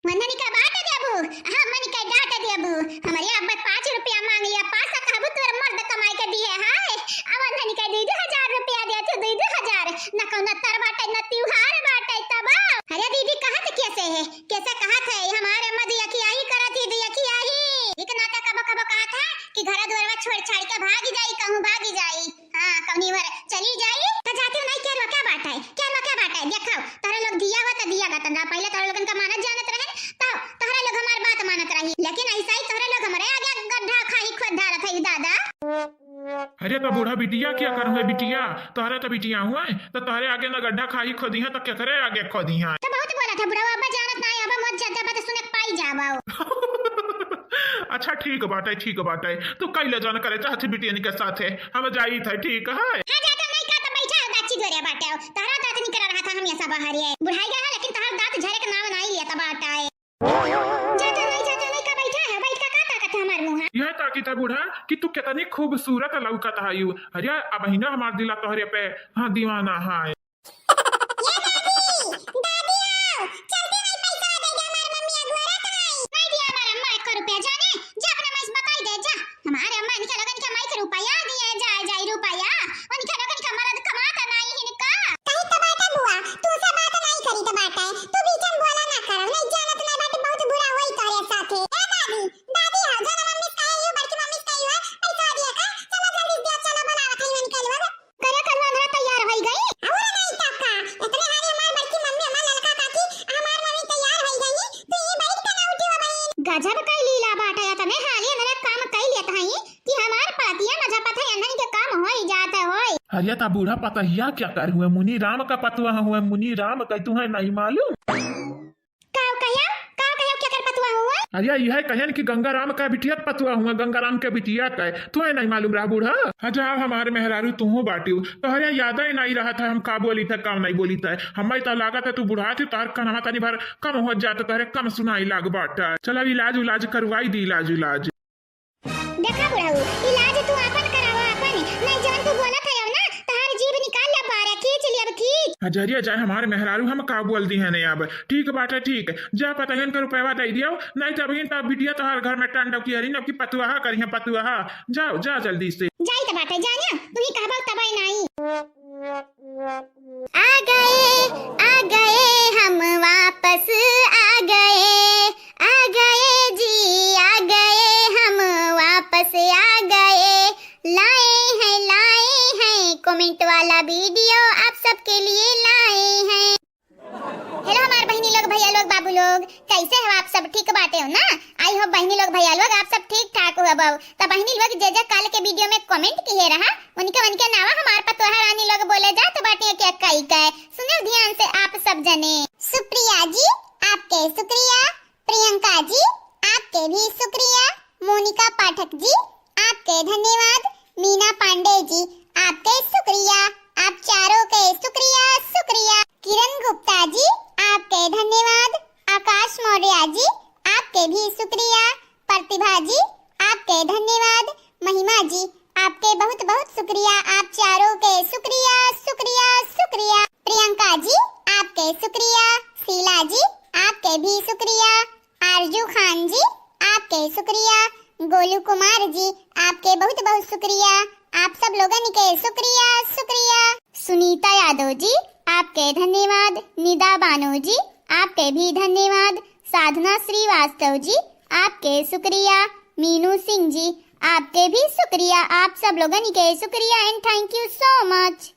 वंदनी का बात देबू, हाँ, मनी का डांट देबू। हमरे अब्बे पाँच रुपया मांग लिया, पाँच सौ कहबू तोर मर्द कमाई के दिए, हाय। अब वंदनी का दे दे हजार रुपया दे, तू दे दे हजार। न कौनो तर बाटे, न त्योहार बाटे, तब। अरे दीदी, कहत कैसे है? कैसे कहत है? हमारे अम्मा दुई अखियाही करत ही, दुई अखियाही। एक नाता कबो कबो कहत है कि घर दुआरवा छोड़ छाड़ के भागी जाई, कहूँ भागी जाई। हाँ, कौनी ओर चली जाई, त जाते नहीं, क्या रोका बात है, क्या रोका बात है? देखो, तोहरे लोग दिया हुआ त दिया गतन रहा, पहले तोहरे लोगन का मानत जानत रहे, तो तोहरे लोग हमार बात मानत रही, लेकिन ऐसा ही तोहरे लोग हमरे आगे गड्ढा खाई खोद धारत है दादा। अरे तो बूढ़ा बिटिया क्या करूँ है बिटिया, तोहरे तो बिटिया हुआ है, तो तोहरे आगे ना गड्ढा खाई खोदी है, तो केकरे आगे खोदी है? तो बहुत बोला था बुढ़वा, अब जानत ना है, अब मत ज्यादा बात जाबो। अच्छा, ठीक बाटे, ठीक बाटे। तू कइले जौन करे चाहत बिटियन के साथे, हम जाइत है, ठीक है? हाँ, जात नहीं का तो बैठा है, दाची गोरे बाटे। तहरा दाँत निकल रहा था, हम ऐसा बाहर है। बुढ़ाई गया है, लेकिन तहरा दाँत झरे के नाम नहीं लिया था बाटे। जाता नहीं, जाता नहीं का बैठा है, बैठ का, का ताकत है हमार मुँह? यह ताकत है बूढ़ा कि तू कितनी खूबसूरत लौकत है यू। अरे, अब ही ना हमार दिला तोहरे पे, हाँ, दीवाना है। ए दादी, दादी आओ, जल्दी नहीं पैसा दे दे, हमार मम्मी अगोरत है। नहीं दिया हमार अम्मा एक रुपया, जाने, जा अपने माई से बताई दे, जा। हमार अम्मा इनके लोगन के माई के रुपया दिए, जाए, जाए रुपया। उनके लोगन के मरद कमाता नहीं इनका। कही तो बाटे बुआ, तू से बात नहीं करी तो बाटे। तू बीच में बोला ना करो, नहीं जानत नहीं बाटे, बहुत बुरा होई तोरे साथे। ए दादी, दादी आओ, जाना मम्मी से कहे यू, बड़की मम्मी से कहे यू, पैसा दिया कर, चलो जल्दी दिया, चलो बुलावत है इनके लोग। करे कलवा हमरा तैयार होई गई। और नहीं तो का, इतने हारी हमार बड़की मम्मी, हमार ललका काकी, हमार मम्मी तैयार होई गई। तू ये बैठ के ना उठी हो बहिन। गजब कई लीला बाटे, इतने हाली हमरा काम कई लेत हई कि हमार पतिया मजा पता है नहीं के काम होई जात होई। अरे ता बूढ़ा पतहिया क्या कर हुए, मुनि राम का पतवा हुए, मुनि राम का तुम्हें नहीं मालूम? का कहिया? का कहिया, क्या कर पतवा हुआ? अरे, यह कहियन कि गंगाराम का बिटिया पतवा हुआ, गंगाराम के बिटिया का। तुम्हें नहीं मालूम रहा बूढ़ा? अच्छा, अब हमारे मेहरारू तुहू बाटियो, तोहरे याद ही नहीं रहा था, हम का बोली था, का नहीं बोली था। हमें तो लागत है तू बूढ़ा थी, तोहर कनमा तनी भर कम हो जाता, तोहरे कम सुनाई लाग बाटा। चल, अब इलाज उलाज करवाई दी, इलाज उलाज। देखा बुढ़ऊ, इलाज तू आपन करावा आपन, नहीं जवन तू बोलत है ना, तहार जीभ निकाल ले बारे, खींच ले अब खींच। हजरिया जाए हमारे मेहरारू, हम का बोल दी है ने अब। ठीक बाटे, ठीक, जा पतहियन का रुपया दे दियो, नहीं तो अभी तो बिटिया तोहार घर में टंडव की हरी, अब की पतुआहा करिहे पतुआहा। जाओ, जा जल्दी से। जाई तो बाटे, जा ना, तू ही कहबा तबे नहीं। आ गए, आ गए, हम वापस आ गए, आ गए जी, आ गए, हम वापस आ गए। लाए हैं, लाए हैं comment वाला video आप सबके लिए लाए हैं। Hello हमार बहिनी लोग, भैया लोग, बाबू लोग, कैसे हो आप सब? ठीक बाटे हो ना? I hope बहिनी लोग, भैया लोग, आप सब ठीक ठाक हो। अब तो बहिनी लोग, जे जे कल के video में comment किए रहा, उनके, उनके नावा हमार पतोहा रानी लोग बोले जात बाटे के कई के। सुनो ध्यान से आप सब जने। सुप्रिया जी, आपके शुक्रिया। प्रियंका जी, आपके भी शुक्रिया। मोनिका पाठक जी, आपके धन्यवाद। मीना पांडे जी, आपके शुक्रिया। आप चारों के शुक्रिया, शुक्रिया। किरण गुप्ता जी, आपके धन्यवाद। आकाश मौर्य जी, आपके भी शुक्रिया। प्रतिभा जी, आपके धन्यवाद। महिमा जी, आपके बहुत बहुत शुक्रिया, आप चारों के शुक्रिया, शुक्रिया, शुक्रिया। प्रियंका जी, आपके शुक्रिया। शीला जी, आपके भी शुक्रिया। आरजू खान जी, आपके शुक्रिया। गोलू कुमार जी, आपके बहुत बहुत शुक्रिया, आप सब लोगन के शुक्रिया, शुक्रिया। सुनीता यादव जी, आपके धन्यवाद। निदा बानो जी, आपके भी धन्यवाद। साधना श्रीवास्तव जी, आपके शुक्रिया। मीनू सिंह जी, आपके भी शुक्रिया, आप सब लोगन के शुक्रिया and thank you so much।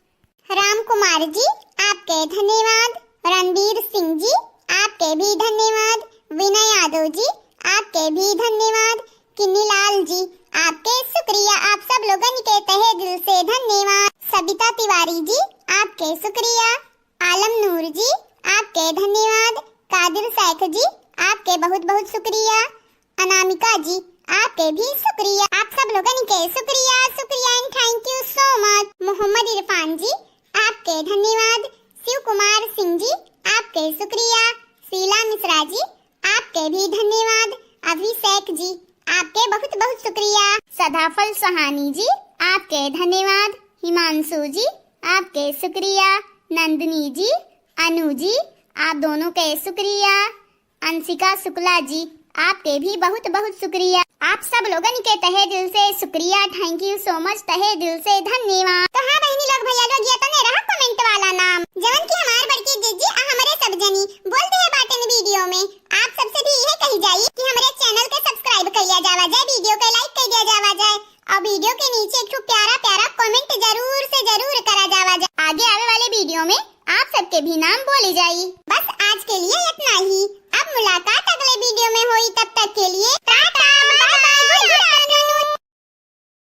राम कुमार जी, आपके धन्यवाद। रणवीर सिंह जी, आपके भी धन्यवाद। विनय यादव जी, आपके भी धन्यवाद। किन्नीलाल जी, आपके शुक्रिया, आप सब लोगन के तहे दिल से धन्यवाद। सबिता तिवारी जी, आपके शुक्रिया। आलम नूर जी, आपके धन्यवाद। कादिर शेख जी, आपके बहुत बहुत शुक्रिया। अनामिका जी, आपके भी शुक्रिया, आप सब लोगन के शुक्रिया, शुक्रिया and thank you so much। मोहम्मद इरफान जी, आपके धन्यवाद। शिव कुमार सिंह जी, आपके शुक्रिया। शीला मिश्रा जी, आपके भी धन्यवाद। अभिषेक जी, आपके बहुत बहुत शुक्रिया। सदाफल सहानी जी, आपके धन्यवाद। हिमांशु जी, आपके शुक्रिया। नंदिनी जी, अनु जी, आप दोनों के शुक्रिया। अंशिका शुक्ला जी, आपके भी बहुत बहुत शुक्रिया। आप सब लोगन के तहे दिल से शुक्रिया, thank you so much, तहे दिल से धन्यवाद। तो हाँ बहिनी लोग, भैया लोग, ये तने रहा comment वाला नाम, जवन की हमार बड़की जिज्जी आ हमरे सब जनी बोल दिए बाटेन video में। आप सबसे भी यह कही जाई कि हमरे channel के subscribe कर लिया जावा जाए, video के like कर दिया जावा जाए और video के नीचे एक ठो प्यारा प्यारा comment जरूर से जरूर करा जावा जाए। आगे आवे वाले video में आप सबके भी नाम बोली जाई। बस आज के लिए इतना ही, अब मुलाकात अगले video में होई, तब तक के लिए टाटा, bye bye।